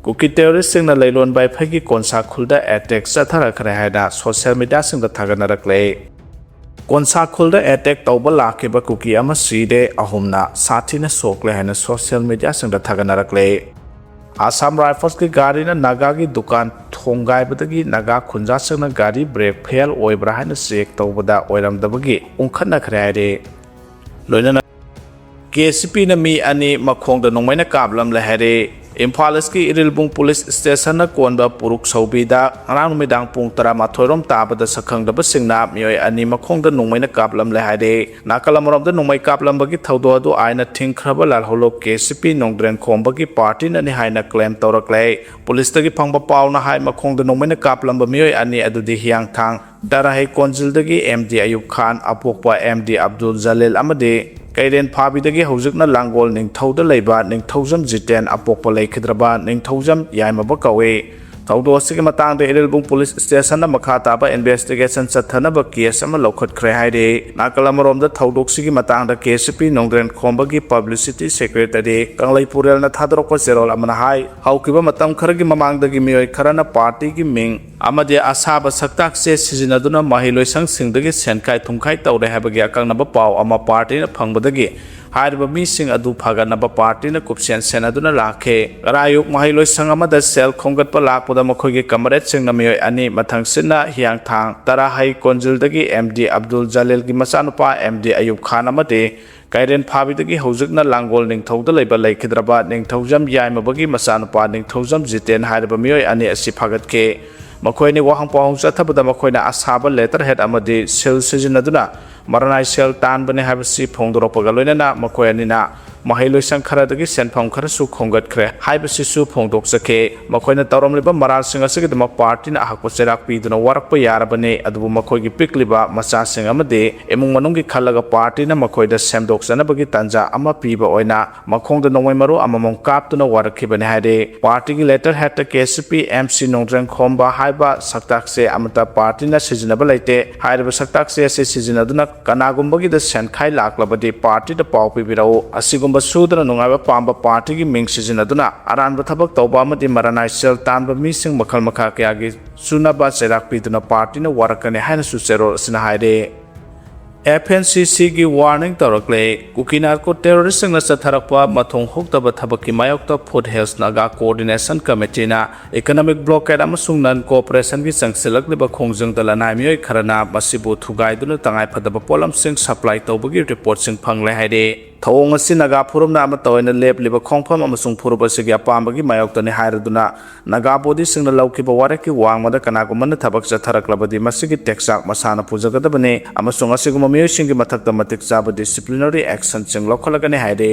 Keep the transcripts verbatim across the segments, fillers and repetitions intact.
ꯀꯨꯀꯤ ꯇꯦꯔꯣꯔꯤꯁꯁꯤꯡꯅ ꯂꯩꯂꯣꯟ ꯕꯥꯏꯐꯩꯒꯤ ꯀꯣꯟꯁꯥ ꯈꯨꯜꯗ ꯑꯦꯇꯦꯛ ꯆꯠꯊꯔꯛꯈ꯭ꯔꯦ ꯍꯥꯏꯅ ꯁꯣꯁꯤꯌꯦꯜ ꯃꯤꯗꯤꯌꯥꯁꯤꯡꯗ ꯊꯥꯒꯠꯅꯔꯛꯂꯦ꯫ ꯀꯣꯟꯁꯥ ꯈꯨꯜꯗ ꯑꯦꯇꯦꯛ ꯇꯧꯕ ꯂꯥꯛꯈꯤꯕ ꯀꯨꯀꯤ ꯑꯃ ꯁꯤꯔꯦ, ꯑꯍꯨꯝꯅ ꯁꯥꯊꯤꯅ ꯁꯣꯛꯂꯦ ꯍꯥꯏꯅ ꯁꯣꯁꯤꯌꯦꯜ ꯃꯤꯗꯤꯌꯥꯁꯤꯡꯗ ꯊꯥꯒꯠꯅꯔꯛꯂꯦ꯫ ꯑꯁꯥꯝ ꯔꯥꯏꯐꯜꯁꯀꯤ ꯒꯥꯔꯤꯅ ꯅꯥꯒꯥꯒꯤ ꯗꯨꯀꯥꯟ ꯊꯣꯡꯒꯥꯏꯕꯗꯒꯤ ꯅꯥꯒꯥ ꯈꯨꯟꯖꯥꯁꯤꯡꯅ ꯒꯥꯔꯤ ꯕ꯭ꯔꯦꯛ ꯐꯦꯜ ꯑꯣꯏꯕ꯭ꯔꯥ ꯍꯥꯏꯅ ꯆꯦꯛ ꯇꯧꯕꯗ ꯑꯣꯏꯔꯝꯗꯕꯒꯤ ꯎꯪꯈꯠꯅꯈ꯭ꯔꯦ ꯍꯥꯏꯔꯦ꯫ ꯂꯣꯏꯅꯅ ꯀꯦ ꯁꯤ ꯄꯤꯅ ꯃꯤ ꯑꯅꯤ ꯃꯈꯣꯡꯗ ꯅꯣꯡꯃꯩꯅ ꯀꯥꯞꯂꯝꯂꯦ ꯍꯥꯏꯔꯦ꯫ ꯏꯝꯐꯥꯜ ꯏꯁꯀꯤ ꯏꯔꯤꯜꯕꯨꯡ ꯄꯨꯂꯤꯁ ꯁ꯭ꯇꯦꯁꯟꯅ ꯀꯣꯟꯕ ꯄꯨꯔꯨꯛ ꯁꯧꯕꯤꯗ ꯉꯔꯥꯡ ꯅꯨꯃꯤꯗꯥꯡ ꯄꯨꯡ ꯇꯔꯥꯃꯥꯊꯣꯏ ꯔꯣꯝ ꯇꯥꯕꯗ ꯁꯛꯈꯪꯗꯕꯁꯤꯡꯅ ꯃꯤꯑꯣꯏ ꯑꯅꯤ ꯃꯈꯣꯡꯗ ꯅꯣꯡꯃꯩꯅ ꯀꯥꯞꯂꯝꯂꯦ ꯍꯥꯏꯔꯦ꯫ ꯅꯥꯀꯜ ꯑꯃꯔꯣꯝꯗ ꯅꯣꯡꯃꯩ ꯀꯥꯞꯂꯝꯕꯒꯤ ꯊꯧꯗꯣꯛ ꯑꯗꯨ ꯑꯥꯏꯟꯅ ꯊꯤꯡꯈ꯭ꯔꯕ ꯂꯥꯜꯍꯧꯂꯨꯞ ꯀꯦ ꯁꯤ ꯄꯤ ꯅꯣꯡꯗ꯭ꯔꯦꯟ ꯈꯣꯝꯕꯒꯤ ꯄꯥꯔꯇꯤꯅꯅꯤ ꯍꯥꯏꯅ ꯀ꯭ꯂꯦꯝ ꯇꯧꯔꯛꯂꯦ꯫ ꯄꯨꯂꯤꯁꯇꯒꯤ ꯐꯪꯕ ꯄꯥꯎꯅ ꯍꯥꯏ, ꯃꯈꯣꯡꯗ ꯅꯣꯡꯃꯩꯅ ꯀꯥꯞꯂꯝꯕ ꯃꯤꯑꯣꯏ ꯑꯅꯤ ꯑꯗꯨꯗꯤ ꯍꯤꯌꯥꯡꯊꯥꯡ ꯗꯔꯥꯍꯩ ꯀꯣꯟꯖꯤꯜꯗꯒꯤ ꯑꯦꯝ ꯗꯤ ꯑꯌꯨꯕ ꯈꯥꯟ, ꯑꯄꯣꯛꯄ ꯑꯦꯝ ꯗꯤ ꯑꯕꯗꯨꯜ ꯖꯂꯤꯜ ꯑꯃꯗꯤ ꯀꯩꯔꯦꯟ ꯐꯥꯕꯤꯗꯒꯤ ꯍꯧꯖꯤꯛꯅ ꯂꯥꯡꯒꯣꯜ ꯅꯤꯡꯊꯧꯗ ꯂꯩꯕ ꯅꯤꯡꯊꯧꯖꯝ ꯖꯤꯇꯦꯟ, ꯑꯄꯣꯛꯄ ꯂꯩꯈꯤꯗ꯭ꯔꯕ ꯅꯤꯡꯊꯧꯖꯝ ꯌꯥꯏꯃꯕ ꯀꯧꯏ꯫ ꯊꯧꯗꯣꯛ ꯑꯁꯤꯒꯤ ꯃꯇꯥꯡꯗ ꯏꯔꯤꯜꯕꯨꯡ ꯄꯨꯂꯤꯁ ꯁ꯭ꯇꯦꯁꯟꯅ ꯃꯈꯥ ꯇꯥꯕ ꯏꯟꯚꯦꯁꯇꯤꯒꯦꯁꯟ ꯆꯠꯊꯅꯕ ꯀꯦꯁ ꯑꯃ ꯂꯧꯈꯠꯈ꯭ꯔꯦ ꯍꯥꯏꯔꯤ꯫ ꯅꯥꯀꯜ ꯑꯃꯔꯣꯝꯗ ꯊꯧꯗꯣꯛꯁꯤꯒꯤ ꯃꯇꯥꯡꯗ ꯀꯦ ꯁꯤ ꯄꯤ ꯅꯣꯡꯗ꯭ꯔꯦꯟ ꯈꯣꯝꯕꯒꯤ ꯄꯕ꯭ꯂꯤꯁꯤꯇꯤ ꯁꯦꯀ꯭ꯔꯦꯇꯔꯤ ꯀꯪꯂꯩ ꯄꯨꯔꯦꯜꯅ ꯊꯥꯗꯣꯔꯛꯄ ꯆꯦꯔꯣꯜ ꯑꯃꯅ ꯍꯥꯏ, ꯍꯧꯈꯤꯕ ꯃꯇꯝ ꯈꯔꯒꯤ ꯃꯃꯥꯡꯗꯒꯤ ꯃꯤꯑꯣꯏ ꯈꯔꯅ ꯄꯥꯔꯇꯤꯒꯤ ꯃꯤꯡ ꯑꯃꯗꯤ ꯑꯁꯥꯕ ꯁꯛꯇꯥꯛ ꯆꯦ ꯁꯤꯖꯤꯟꯅꯗꯨꯅ ꯃꯍꯩꯂꯣꯏꯁꯪꯁꯤꯡꯗꯒꯤ ꯁꯦꯟꯈꯥꯏ ꯊꯨꯝꯈꯥꯏ ꯇꯧꯔꯦ ꯍꯥꯏꯕꯒꯤ ꯑꯀꯛꯅꯕ ꯄꯥꯎ ꯑꯃ ꯄꯥꯔꯇꯤꯅ ꯐꯪꯕꯗꯒꯤ ꯍꯥꯏꯔꯤꯕ ꯃꯤꯁꯤꯡ ꯑꯗꯨ ꯐꯒꯠꯅꯕ ꯄꯥꯔꯇꯤꯅ ꯀꯨꯞꯁꯦꯟ ꯁꯦꯟꯅꯗꯨꯅ ꯂꯥꯛꯈꯤ꯫ ꯔꯥꯌꯨꯛ ꯃꯍꯩꯂꯣꯏꯁꯪ ꯑꯃꯗ ꯁꯦꯜ ꯈꯣꯝꯒꯠꯄ ꯂꯥꯛꯄꯗ ꯃꯈꯣꯏꯒꯤ ꯀꯃꯔꯦꯗꯁꯤꯡꯅ ꯃꯤꯑꯣꯏ ꯑꯅꯤ, ꯃꯊꯪꯁꯤꯠꯅ ꯍꯤꯌꯥꯡꯊꯥꯡ ꯇꯔꯥꯍꯩ ꯀꯣꯟꯖꯤꯜꯗꯒꯤ ꯑꯦꯝ ꯗꯤ ꯑꯕꯗꯨꯜ ꯖꯂꯤꯜꯒꯤ ꯃꯆꯥꯅꯨꯄꯥ ꯑꯦꯝ ꯗꯤ ꯑꯌꯨꯕ ꯈꯥꯟ ꯑꯃꯗꯤ ꯀꯩꯔꯦꯟ ꯐꯥꯕꯤꯗꯒꯤ ꯍꯧꯖꯤꯛꯅ ꯂꯥꯡꯒꯣꯜ ꯅꯤꯡꯊꯧꯗ ꯂꯩꯕ ꯂꯩꯈꯤꯗ꯭ꯔꯕ ꯅꯤꯡꯊꯧꯖꯝ ꯌꯥꯏꯃꯕꯒꯤ ꯃꯆꯥꯅꯨꯄꯥ ꯅꯤꯡꯊꯧꯖꯝ ꯖꯤꯇꯦꯟ ꯍꯥꯏꯔꯤꯕ ꯃꯤꯑꯣꯏ ꯑꯅꯤ ꯑꯁꯤ ꯐꯥꯒꯠꯈꯤ꯫ ꯃꯈꯣꯏ ꯑꯅꯤ ꯋꯥꯍꯪ ꯄꯥꯎꯍꯪ ꯆꯠꯊꯕꯗ ꯃꯈꯣꯏꯅ ꯑꯁꯥꯕ ꯂꯦꯇꯔ ꯍꯦꯗ ꯑꯃꯗꯤ ꯁꯤꯜ ꯁꯤꯖꯤꯟꯅꯗꯨꯅ ꯃꯔꯅꯥꯏ ꯁꯦꯜ ꯇꯥꯟꯕꯅꯤ ꯍꯥꯏꯕꯁꯤ ꯐꯣꯡꯗꯣꯔꯛꯄꯒ ꯂꯣꯏꯅꯅ ꯃꯈꯣꯏ ꯑꯅꯤꯅ ꯃꯍꯩꯂꯣꯏꯁꯪ ꯈꯔꯗꯒꯤ ꯁꯦꯟꯐꯝ ꯈꯔꯁꯨ ꯈꯣꯝꯒꯠꯈ꯭ꯔꯦ ꯍꯥꯏꯕꯁꯤꯁꯨ ꯐꯣꯡꯗꯣꯛꯆꯈꯤ꯫ ꯃꯈꯣꯏꯅ ꯇꯧꯔꯝꯂꯤꯕ ꯃꯔꯥꯜꯁꯤꯡ ꯑꯁꯤꯒꯤꯗꯃꯛ ꯄꯥꯔꯇꯤꯅ ꯑꯍꯛꯄ ꯆꯩꯔꯥꯛ ꯄꯤꯗꯨꯅ ꯋꯥꯔꯛꯄ ꯌꯥꯔꯕꯅꯤ, ꯑꯗꯨꯕꯨ ꯃꯈꯣꯏꯒꯤ ꯄꯤꯛꯂꯤꯕ ꯃꯆꯥꯁꯤꯡ ꯑꯃꯗꯤ ꯏꯃꯨꯡ ꯃꯅꯨꯡꯒꯤ ꯈꯜꯂꯒ ꯄꯥꯔꯇꯤꯅ ꯃꯈꯣꯏꯗ ꯁꯦꯝꯗꯣꯛꯆꯅꯕꯒꯤ ꯇꯥꯟꯖꯥ ꯑꯃ ꯄꯤꯕ ꯑꯣꯏꯅ ꯃꯈꯣꯡꯗ ꯅꯣꯡꯃꯩ ꯃꯔꯨ ꯑꯃꯃꯝ ꯀꯥꯞꯇꯨꯅ ꯋꯥꯔꯛꯈꯤꯕꯅꯤ ꯍꯥꯏꯔꯤ꯫ ꯄꯥꯔꯇꯤꯒꯤ letter ꯍꯦꯗꯇ K C P M C ꯅꯣꯡꯗ꯭ꯔꯦꯟ ꯈꯣꯝꯕ ꯍꯥꯏꯕ ꯁꯛꯇꯥꯛꯁꯦ ꯑꯃꯠꯇ ꯄꯥꯔꯇꯤꯅ ꯁꯤꯖꯤꯟꯅꯕ ꯂꯩꯇꯦ꯫ ꯍꯥꯏꯔꯤꯕ ꯁꯛꯇꯥꯛꯁꯦ ꯑꯁꯤ ꯁꯤꯖꯤꯟꯅꯗꯨꯅ ꯀꯅꯥꯒꯨꯝꯕꯒꯤꯗ ꯁꯦꯟꯈꯥꯏ ꯂꯥꯛꯂꯕꯗꯤ ꯄꯥꯔꯇꯤꯗ ꯄꯥꯎ ꯄꯤꯕꯤꯔꯛꯎ꯫ ꯑꯁꯤꯒꯨꯝꯕ ꯁꯨꯗꯅ ꯅꯨꯡꯉꯥꯏꯕ ꯄꯥꯝꯕ ꯄꯥꯔꯇꯤꯒꯤ ꯃꯤꯡ ꯁꯤꯖꯤꯟꯅꯗꯨꯅ ꯑꯔꯥꯟꯕ ꯊꯕꯛ ꯇꯧꯕ ꯑꯃꯗꯤ ꯃꯔꯥꯅꯥꯏ ꯁꯦꯜ ꯇꯥꯟꯕ ꯃꯤꯁꯤꯡ ꯃꯈꯜ ꯃꯈꯥ ꯀꯌꯥꯒꯤ ꯆꯨꯅꯕ ꯆꯩꯔꯥꯛ ꯄꯤꯗꯨꯅ ꯄꯥꯔꯇꯤꯅ ꯋꯥꯔꯛꯀꯅꯤ ꯍꯥꯏꯅꯁꯨ ꯆꯦꯔꯣꯜ ꯑꯁꯤꯅ ꯍꯥꯏꯔꯤ꯫ ꯑꯦꯐ ꯑꯦꯟ ꯁꯤ ꯁꯤꯒꯤ ꯋꯥꯔꯅꯤꯡ ꯇꯧꯔꯛꯂꯦ꯫ ꯀꯨꯀꯤ ꯅꯥꯔꯀꯣ ꯇꯦꯔꯣꯔꯤꯁꯁꯤꯡꯅ ꯆꯠꯊꯔꯛꯄ ꯃꯊꯣꯡ ꯍꯨꯛꯇꯕ ꯊꯕꯛꯀꯤ ꯃꯥꯌꯣꯛꯇ ꯐꯨꯠ ꯍꯤꯜꯁ ꯅꯥꯒꯥ ꯀꯣꯑꯣꯔꯗꯤꯅꯦꯁꯟ ꯀꯃꯤꯇꯤꯅ ꯏꯀꯣꯅꯣꯃꯤꯛ ꯕ꯭ꯂꯣꯀꯦꯠ ꯑꯃꯁꯨꯡ ꯅꯟ ꯀꯣꯑꯣꯄꯔꯦꯁꯟꯒꯤ ꯆꯪꯁꯤꯜꯂꯛꯂꯤꯕ ꯈꯣꯡꯖꯪꯗ ꯂꯅꯥꯏ ꯃꯤꯑꯣꯏ ꯈꯔꯅ ꯃꯁꯤꯕꯨ ꯊꯨꯒꯥꯏꯗꯨꯅ ꯇꯉꯥꯏꯐꯗꯕ ꯄꯣꯠꯂꯝꯁꯤꯡ ꯁꯄ꯭ꯂꯥꯏ ꯇꯧꯕꯒꯤ ꯔꯤꯄꯣꯔꯠꯁꯤꯡ ꯐꯪꯂꯦ ꯍꯥꯏꯔꯤ꯫ ꯊꯧꯑꯣꯡ ꯑꯁꯤ ꯅꯥꯒꯥ ꯐꯨꯔꯨꯞꯅ ꯑꯃꯠꯇ ꯑꯣꯏꯅ ꯂꯦꯞꯂꯤꯕ ꯈꯣꯡꯐꯝ ꯑꯃꯁꯨꯡ ꯐꯨꯔꯨꯞ ꯑꯁꯤꯒꯤ ꯑꯄꯥꯝꯕꯒꯤ ꯃꯥꯌꯣꯛꯇꯅꯤ ꯍꯥꯏꯔꯗꯨꯅ ꯅꯥꯒꯥ ꯕꯣꯗꯤꯁꯤꯡꯅ ꯂꯧꯈꯤꯕ ꯋꯥꯔꯦꯞꯀꯤ ꯋꯥꯡꯃꯗ ꯀꯅꯥꯒꯨꯝꯕꯅ ꯊꯕꯛ ꯆꯠꯊꯔꯛꯂꯕꯗꯤ ꯃꯁꯤꯒꯤ ꯇꯦꯛꯆꯥꯛ ꯃꯁꯥꯅ ꯄꯨꯖꯒꯗꯕꯅꯤ ꯑꯃꯁꯨꯡ ꯑꯁꯤꯒꯨꯝꯕ ꯃꯤꯑꯣꯏꯁꯤꯡꯒꯤ ꯃꯊꯛꯇ ꯃꯇꯤꯛ ꯆꯥꯕ ꯗꯤꯁꯤꯄ꯭ꯂꯤꯅꯔꯤ ꯑꯦꯛꯁꯟꯁꯤꯡ ꯂꯧꯈꯠꯂꯒꯅꯤ ꯍꯥꯏꯔꯤ꯫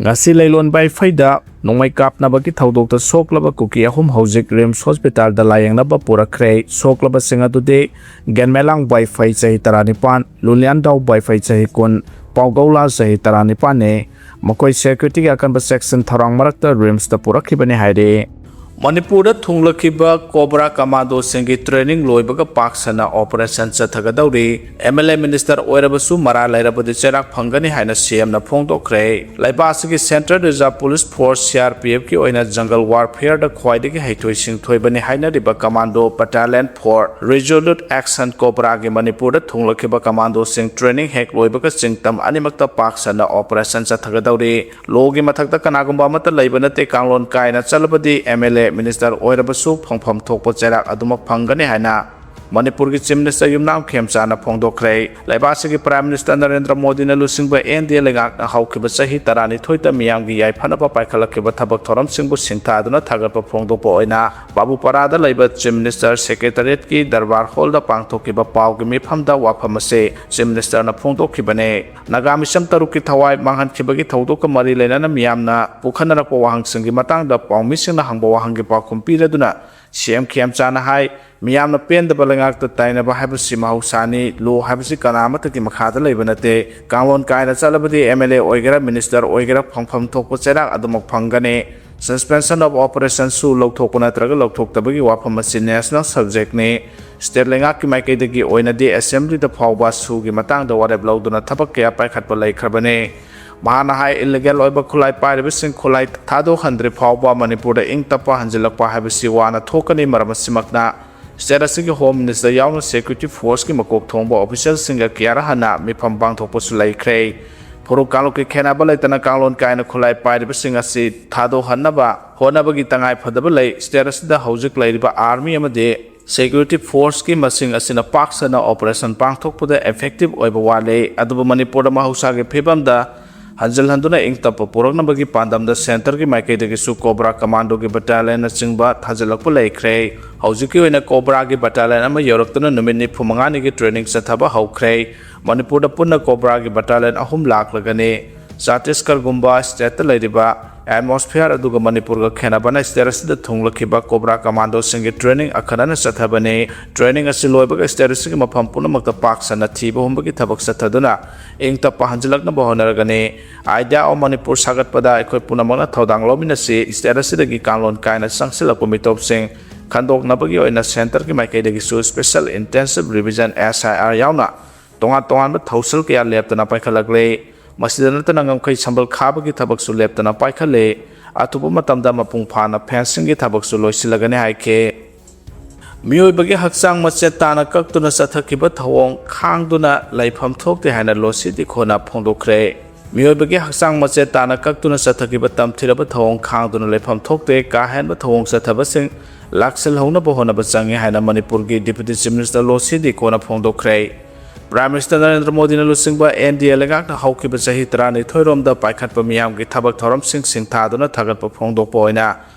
ꯉꯁꯤ ꯂꯩꯂꯣꯟ ꯕꯥꯏꯐꯩꯗ ꯅꯣꯡꯃꯩ ꯀꯥꯞꯅꯕꯒꯤ ꯊꯧꯗꯣꯛꯇ ꯁꯣꯛꯂꯕ ꯀꯨꯀꯤ ꯑꯍꯨꯝ ꯍꯧꯖꯤꯛ ꯔꯤꯝꯁ ꯍꯣꯁꯄꯤꯇꯥꯜꯗ ꯂꯥꯌꯦꯡꯅꯕ ꯄꯨꯔꯛꯈ꯭ꯔꯦ꯫ ꯁꯣꯛꯂꯕꯁꯤꯡ ꯑꯗꯨꯗꯤ ꯒꯦꯟꯃꯦꯂꯥꯡ ꯕꯥꯏꯐꯩ ꯆꯍꯤ ꯇꯔꯥꯅꯤꯄꯥꯟ, ꯂꯨꯂꯤꯌꯥꯟꯗꯥꯎ ꯕꯥꯏꯐꯩ ꯆꯍꯤ ꯀꯨꯟ, ꯄꯥꯎꯒꯧꯂꯥ ꯆꯍꯤ ꯇꯔꯥꯅꯤꯄꯥꯟꯅꯤ꯫ ꯃꯈꯣꯏ ꯁꯦꯀ꯭ꯌꯨꯔꯤꯇꯤꯒꯤ ꯑꯀꯟꯕ ꯆꯦꯛꯁꯤꯟ ꯊꯧꯔꯥꯡ ꯃꯔꯛꯇ ꯔꯤꯝꯁꯇ ꯄꯨꯔꯛꯈꯤꯕꯅꯤ ꯍꯥꯏꯔꯤ꯫ ꯃꯅꯤꯄꯨꯔꯗ ꯊꯨꯡꯂꯛꯈꯤꯕ ꯀꯣꯕ꯭ꯔꯥ ꯀꯃꯥꯟꯗꯣꯁꯤꯡꯒꯤ ꯇ꯭ꯔꯦꯅꯤꯡ ꯂꯣꯏꯕꯒ ꯄꯥꯛ ꯁꯟꯅ ꯑꯣꯄꯔꯦꯁꯟ ꯆꯠꯊꯒꯗꯧꯔꯤ꯫ ꯑꯦꯝ ꯑꯦꯜ ꯑꯦ ꯃꯤꯅꯤꯁꯇꯔ ꯑꯣꯏꯔꯕꯁꯨ ꯃꯔꯥ ꯂꯩꯔꯕꯗꯤ ꯆꯩꯔꯥꯛ ꯐꯪꯒꯅꯤ ꯍꯥꯏꯅ ꯁꯤ ꯑꯦꯝꯅ ꯐꯣꯡꯗꯣꯛꯈ꯭ꯔꯦ꯫ ꯂꯩꯕꯥꯛ ꯑꯁꯤꯒꯤ central reserve police force, C R P ꯑꯦꯐꯀꯤ ꯑꯣꯏꯅ ꯖꯪꯒꯜ ꯋꯥꯔꯐꯤꯌꯔꯗ ꯈ꯭ꯋꯥꯏꯗꯒꯤ ꯍꯩꯊꯣꯏ ꯁꯤꯡꯊꯣꯏꯕꯅꯤ ꯍꯥꯏꯅꯔꯤꯕ commando battalion for resolute action ꯀꯣꯕ꯭ꯔꯥꯒꯤ ꯃꯅꯤꯄꯨꯔꯗ ꯊꯨꯡꯂꯛꯈꯤꯕ ꯀꯃꯥꯟꯗꯣꯁꯤꯡ ꯇ꯭ꯔꯦꯅꯤꯡ ꯍꯦꯛ ꯂꯣꯏꯕꯒ ꯆꯤꯡꯇꯝ ꯑꯅꯤꯃꯛꯇ ꯄꯥꯛ ꯁꯟꯅ ꯑꯣꯄꯔꯦꯁꯟ ꯆꯠꯊꯒꯗꯧꯔꯤ꯫ ꯂꯣꯒꯤ ꯃꯊꯛꯇ ꯀꯅꯥꯒꯨꯝꯕ ꯑꯃꯠꯇ ꯂꯩꯕ ꯅꯠꯇꯦ꯫ ꯀꯥꯡꯂꯣꯟ ꯀꯥꯏꯅ ꯆꯠꯂꯕꯗꯤ ꯑꯦꯝ ꯑꯦꯜ ꯑꯦ, ꯃꯤꯅꯤꯁꯇꯔ ꯑꯣꯏꯔꯕꯁꯨ ꯐꯪꯐꯝ ꯊꯣꯛꯄ ꯆꯩꯔꯥꯛ ꯑꯗꯨꯃꯛ ꯐꯪꯒꯅꯤ ꯍꯥꯏꯅ ꯃꯅꯤꯄꯨꯔꯒꯤ ꯆꯤꯐ ꯃꯤꯅꯤꯁꯇꯔ ꯌꯨꯝꯅꯥꯝ ꯈꯦꯝꯆꯥꯅ ꯐꯣꯡꯗꯣꯛꯈ꯭ꯔꯦ꯫ ꯂꯩꯕꯥꯛ ꯑꯁꯤꯒꯤ ꯄ꯭ꯔꯥꯏꯝ ꯃꯤꯅꯤꯁꯇꯔ ꯅꯔꯦꯟꯗ꯭ꯔ ꯃꯣꯗꯤꯅ ꯂꯨꯆꯤꯡꯕ ꯑꯦꯟ ꯗꯤ ꯑꯦ ꯂꯩꯉꯥꯛꯅ ꯍꯧꯈꯤꯕ ꯆꯍꯤ ꯇꯔꯥꯅꯤꯊꯣꯏꯗ ꯃꯤꯌꯥꯝꯒꯤ ꯌꯥꯏꯐꯅꯕ ꯄꯥꯏꯈꯠꯂꯛꯈꯤꯕ ꯊꯕꯛ ꯊꯧꯔꯝꯁꯤꯡꯕꯨ ꯁꯤꯡꯊꯥꯗꯨꯅ ꯊꯥꯒꯠꯄ ꯐꯣꯡꯗꯣꯛꯄ ꯑꯣꯏꯅ ꯕꯥꯕꯨꯄꯥꯔꯥꯗ ꯂꯩꯕ ꯆꯤꯐ ꯃꯤꯅꯤꯁꯇꯔ ꯁꯦꯀ꯭ꯔꯦꯇꯔꯤꯌꯦꯠꯀꯤ ꯗꯔꯕꯥꯔ ꯍꯣꯜꯗ ꯄꯥꯡꯊꯣꯛꯈꯤꯕ ꯄꯥꯎꯒꯤ ꯃꯤꯐꯝꯗ ꯋꯥꯐꯝ ꯑꯁꯤ ꯆꯤꯐ ꯃꯤꯅꯤꯁꯇꯔꯅ ꯐꯣꯡꯗꯣꯛꯈꯤꯕꯅꯤ꯫ ꯅꯥꯒꯥ ꯃꯤꯁꯝ ꯇꯔꯨꯛꯀꯤ ꯊꯋꯥꯏ ꯃꯥꯡꯍꯟꯈꯤꯕꯒꯤ ꯊꯧꯗꯣꯛꯀ ꯃꯔꯤ ꯂꯩꯅꯅ ꯃꯤꯌꯥꯝꯅ ꯄꯨꯈꯠꯅꯔꯛꯄ ꯋꯥꯍꯪꯁꯤꯡꯒꯤ ꯃꯇꯥꯡꯗ ꯄꯥꯎꯃꯤꯁꯤꯡꯅ ꯍꯪꯕ ꯋꯥꯍꯪꯒꯤ ꯄꯥꯎꯈꯨꯝ ꯄꯤꯔꯗꯨꯅ ꯁꯤ ꯑꯦꯝ ꯈꯦꯝꯆꯥꯅ ꯍꯥꯏ, ꯃꯤꯌꯥꯝꯅ ꯄꯦꯟꯗꯕ ꯂꯩꯉꯥꯛꯇ ꯇꯥꯏꯅꯕ ꯍꯥꯏꯕꯁꯤ ꯃꯍꯧꯁꯥꯅꯤ꯫ ꯂꯣ ꯍꯥꯏꯕꯁꯤ ꯀꯅꯥ ꯑꯃꯠꯇꯒꯤ ꯃꯈꯥꯗ ꯂꯩꯕ ꯅꯠꯇꯦ꯫ ꯀꯥꯡꯂꯣꯟ ꯀꯥꯏꯅ ꯆꯠꯂꯕꯗꯤ ꯑꯦꯝ ꯑꯦꯜ ꯑꯦ ꯑꯣꯏꯒꯦꯔꯥ, ꯃꯤꯅꯤꯁꯇꯔ ꯑꯣꯏꯒꯦꯔꯥ, ꯐꯪꯐꯝ ꯊꯣꯛꯄ ꯆꯩꯔꯥꯛ ꯑꯗꯨꯃꯛ ꯐꯪꯒꯅꯤ꯫ ꯁꯁꯄꯦꯟꯁꯟ ꯑꯣꯐ ꯑꯣꯄꯔꯦꯁꯟꯁꯨ ꯂꯧꯊꯣꯛꯄ ꯅꯠꯇ꯭ꯔꯒ ꯂꯧꯊꯣꯛꯇꯕꯒꯤ ꯋꯥꯐꯝ ꯑꯁꯤ ꯅꯦꯁꯅꯦꯜ ꯁꯕꯖꯦꯛꯅꯤ꯫ ꯁ꯭ꯇꯦꯠ ꯂꯩꯉꯥꯛꯀꯤ ꯃꯥꯏꯀꯩꯗꯒꯤ ꯑꯣꯏꯅꯗꯤ ꯑꯦꯁꯦꯝꯕ꯭ꯂꯤꯗ ꯐꯥꯎꯕ ꯁꯨꯒꯤ ꯃꯇꯥꯡꯗ ꯋꯥꯔꯦꯞ ꯂꯧꯗꯨꯅ ꯊꯕꯛ ꯀꯌꯥ ꯄꯥꯏꯈꯠꯄ ꯂꯩꯈ꯭ꯔꯕꯅꯤ꯫ ꯃꯍꯥꯛꯅ ꯍꯥꯏ, ꯏꯂꯤꯒꯦꯜ ꯑꯣꯏꯕ ꯈꯨꯠꯂꯥꯏ ꯄꯥꯏꯔꯤꯕꯁꯤꯡ ꯈꯨꯠꯂꯥꯏ ꯊꯥꯗꯣꯛꯍꯟꯗ꯭ꯔꯤ ꯐꯥꯎꯕ ꯃꯅꯤꯄꯨꯔꯗ ꯏꯪ ꯇꯞꯄ ꯍꯟꯖꯤꯜꯂꯛꯄ ꯍꯥꯏꯕꯁꯤ ꯋꯥꯅ ꯊꯣꯛꯀꯅꯤ꯫ ꯃꯔꯝ ꯑꯁꯤꯃꯛꯅ state ꯑꯁꯤꯒꯤ Home Minister ꯌꯥꯎꯅ security forceꯀꯤ ꯃꯀꯣꯛ ꯊꯣꯡꯕ officialꯁꯤꯡꯒ ꯀꯌꯥꯔ ꯍꯟꯅ ꯃꯤꯐꯝ ꯄꯥꯡꯊꯣꯛꯄꯁꯨ ꯂꯩꯈ꯭ꯔꯦ꯫ ꯐꯨꯔꯨꯞ ꯀꯥꯡꯂꯨꯞꯀꯤ ꯈꯦꯟꯅꯕ ꯂꯩꯇꯅ ꯀꯥꯡꯂꯣꯟ ꯀꯥꯏꯅ ꯈꯨꯠꯂꯥꯏ ꯄꯥꯏꯔꯤꯕꯁꯤꯡ ꯑꯁꯤ ꯊꯥꯗꯣꯛꯍꯟꯅꯕ ꯍꯣꯠꯅꯕꯒꯤ ꯇꯉꯥꯏ ꯐꯗꯕ ꯂꯩ꯫ State ꯑꯁꯤꯗ ꯍꯧꯖꯤꯛ ꯂꯩꯔꯤꯕ army ꯑꯃꯗꯤ security forceꯀꯤ ꯃꯁꯤꯡ ꯑꯁꯤꯅ ꯄꯥꯛ ꯁꯟꯅ operation ꯄꯥꯡꯊꯣꯛꯄꯗ effective ꯑꯣꯏꯕ ꯋꯥꯠꯂꯤ꯫ ꯑꯗꯨꯕꯨ ꯃꯅꯤꯄꯨꯔꯗ ꯃꯍꯧꯁꯥꯒꯤ ꯐꯤꯕꯝꯗ ꯍꯟꯖꯤꯜꯍꯟꯗꯨꯅ ꯏꯪ ꯇꯞꯄ ꯄꯨꯔꯛꯅꯕꯒꯤ ꯄꯥꯟꯗꯝꯗ centreꯒꯤ ꯃꯥꯏꯀꯩꯗꯒꯤꯁꯨ COBRA commandoꯒꯤ battalionꯅꯆꯤꯡꯕ ꯊꯥꯖꯤꯜꯂꯛꯄ ꯂꯩꯈ꯭ꯔꯦ꯫ ꯍꯧꯖꯤꯛꯀꯤ ꯑꯣꯏꯅ COBRAꯒꯤ battalion ꯑꯃ ꯌꯧꯔꯛꯇꯨꯅ ꯅꯨꯃꯤꯠ ꯅꯤꯐꯨ ꯃꯉꯥꯅꯤꯒꯤ training ꯆꯠꯊꯕ ꯍꯧꯈ꯭ꯔꯦ꯫ ꯃꯅꯤꯄꯨꯔꯗ ꯄꯨꯟꯅ COBRAꯒꯤ battalionꯅ ꯑꯍꯨꯝ ꯂꯥꯛꯂꯒꯅꯤ꯫ ꯆꯇꯤꯁꯒꯔꯒꯨꯝꯕ stateꯇ ꯂꯩꯔꯤꯕ atmosphere ꯑꯗꯨꯒ ꯃꯅꯤꯄꯨꯔꯒ ꯈꯦꯟꯅꯕꯅ state ꯑꯁꯤꯗ ꯊꯨꯡꯂꯛꯈꯤꯕ COBRA commandoꯁꯤꯡꯒꯤ training ꯑꯈꯟꯅꯅ ꯆꯠꯊꯕꯅꯤ꯫ Training ꯑꯁꯤ ꯂꯣꯏꯕꯒ state ꯑꯁꯤꯒꯤ ꯃꯐꯝ ꯄꯨꯝꯅꯃꯛꯇ ꯄꯥꯛ ꯁꯟꯅ ꯊꯤꯕ ꯍꯨꯝꯕꯒꯤ ꯊꯕꯛ ꯆꯠꯊꯗꯨꯅ ꯏꯪ ꯇꯞꯄ ꯍꯟꯖꯤꯜꯂꯛꯅꯕ ꯍꯣꯠꯅꯔꯒꯅꯤ꯫ Idea of Manipur ꯁꯥꯒꯠꯄꯗ ꯑꯩꯈꯣꯏ ꯄꯨꯝꯅꯃꯛꯅ ꯊꯧꯗꯥꯡ ꯂꯧꯃꯤꯟꯅꯁꯤ꯫ State ꯑꯁꯤꯗꯒꯤ ꯀꯥꯡꯂꯣꯟ ꯀꯥꯏꯅ ꯆꯪꯁꯤꯜꯂꯛꯄ ꯃꯤꯇꯣꯞꯁꯤꯡ ꯈꯟꯗꯣꯛꯅꯕꯒꯤ ꯑꯣꯏꯅ centreꯒꯤ ꯃꯥꯏꯀꯩꯗꯒꯤꯁꯨ special intensive revision, S I R ꯌꯥꯎꯅ ꯇꯣꯉꯥꯟ ꯇꯣꯉꯥꯟꯕ ꯊꯧꯁꯤꯜ ꯀꯌꯥ ꯂꯦꯞꯇꯅ ꯄꯥꯏꯈꯠꯂꯛꯂꯦ꯫ ꯃꯁꯤꯗ ꯅꯠꯇꯅ ꯉꯝꯈꯩ ꯁꯝꯕꯜ ꯈꯥꯕꯒꯤ ꯊꯕꯛꯁꯨ ꯂꯦꯞꯇꯅ ꯄꯥꯏꯈꯠꯂꯦ꯫ ꯑꯊꯨꯕ ꯃꯇꯝꯗ ꯃꯄꯨꯡ ꯐꯥꯅ fencingꯒꯤ ꯊꯕꯛꯁꯨ ꯂꯣꯏꯁꯤꯜꯂꯒꯅꯤ ꯍꯥꯏꯈꯤ꯫ ꯃꯤꯑꯣꯏꯕꯒꯤ ꯍꯛꯆꯥꯡ ꯃꯆꯦꯠ ꯇꯥꯅ ꯀꯛꯇꯨꯅ ꯆꯠꯊꯈꯤꯕ ꯊꯧꯑꯣꯡ ꯈꯥꯡꯗꯨꯅ ꯂꯩꯐꯝ ꯊꯣꯛꯇꯦ ꯍꯥꯏꯅ ꯂꯣꯁꯤ ꯗꯤꯈꯣꯅ ꯐꯣꯡꯗꯣꯛꯈ꯭ꯔꯦ꯫ ꯃꯤꯑꯣꯏꯕꯒꯤ ꯍꯛꯆꯥꯡ ꯃꯆꯦꯠ ꯇꯥꯅ ꯀꯛꯇꯨꯅ ꯆꯠꯊꯈꯤꯕ ꯇꯝꯊꯤꯔꯕ ꯊꯧꯑꯣꯡ ꯈꯥꯡꯗꯨꯅ ꯂꯩꯐꯝ ꯊꯣꯛꯇꯦ꯫ ꯀꯥ ꯍꯦꯟꯕ ꯊꯧꯑꯣꯡ ꯆꯠꯊꯕꯁꯤꯡ ꯂꯥꯛꯁꯤꯜꯍꯧꯅꯕ ꯍꯣꯠꯅꯕ ꯆꯪꯉꯤ ꯍꯥꯏꯅ ꯃꯅꯤꯄꯨꯔꯒꯤ Deputy Chief Minister ꯂꯣꯁꯤ ꯗꯤꯈꯣꯅ ꯐꯣꯡꯗꯣꯛꯈ꯭ꯔꯦ꯫ Prime Minister Narendra ꯃꯣꯗꯤꯅ ꯂꯨꯆꯤꯡꯕ N D A ꯂꯩꯉꯥꯛꯅ ꯍꯧꯈꯤꯕ ꯆꯍꯤ ꯇꯔꯥꯅꯤꯊꯣꯏꯔꯣꯝꯗ ꯄꯥꯏꯈꯠꯄ ꯃꯤꯌꯥꯝꯒꯤ ꯊꯕꯛ ꯊꯧꯔꯝꯁꯤꯡ ꯁꯤꯡꯊꯥꯗꯨꯅ ꯊꯥꯒꯠꯄ ꯐꯣꯡꯗꯣꯛꯄ ꯑꯣꯏꯅ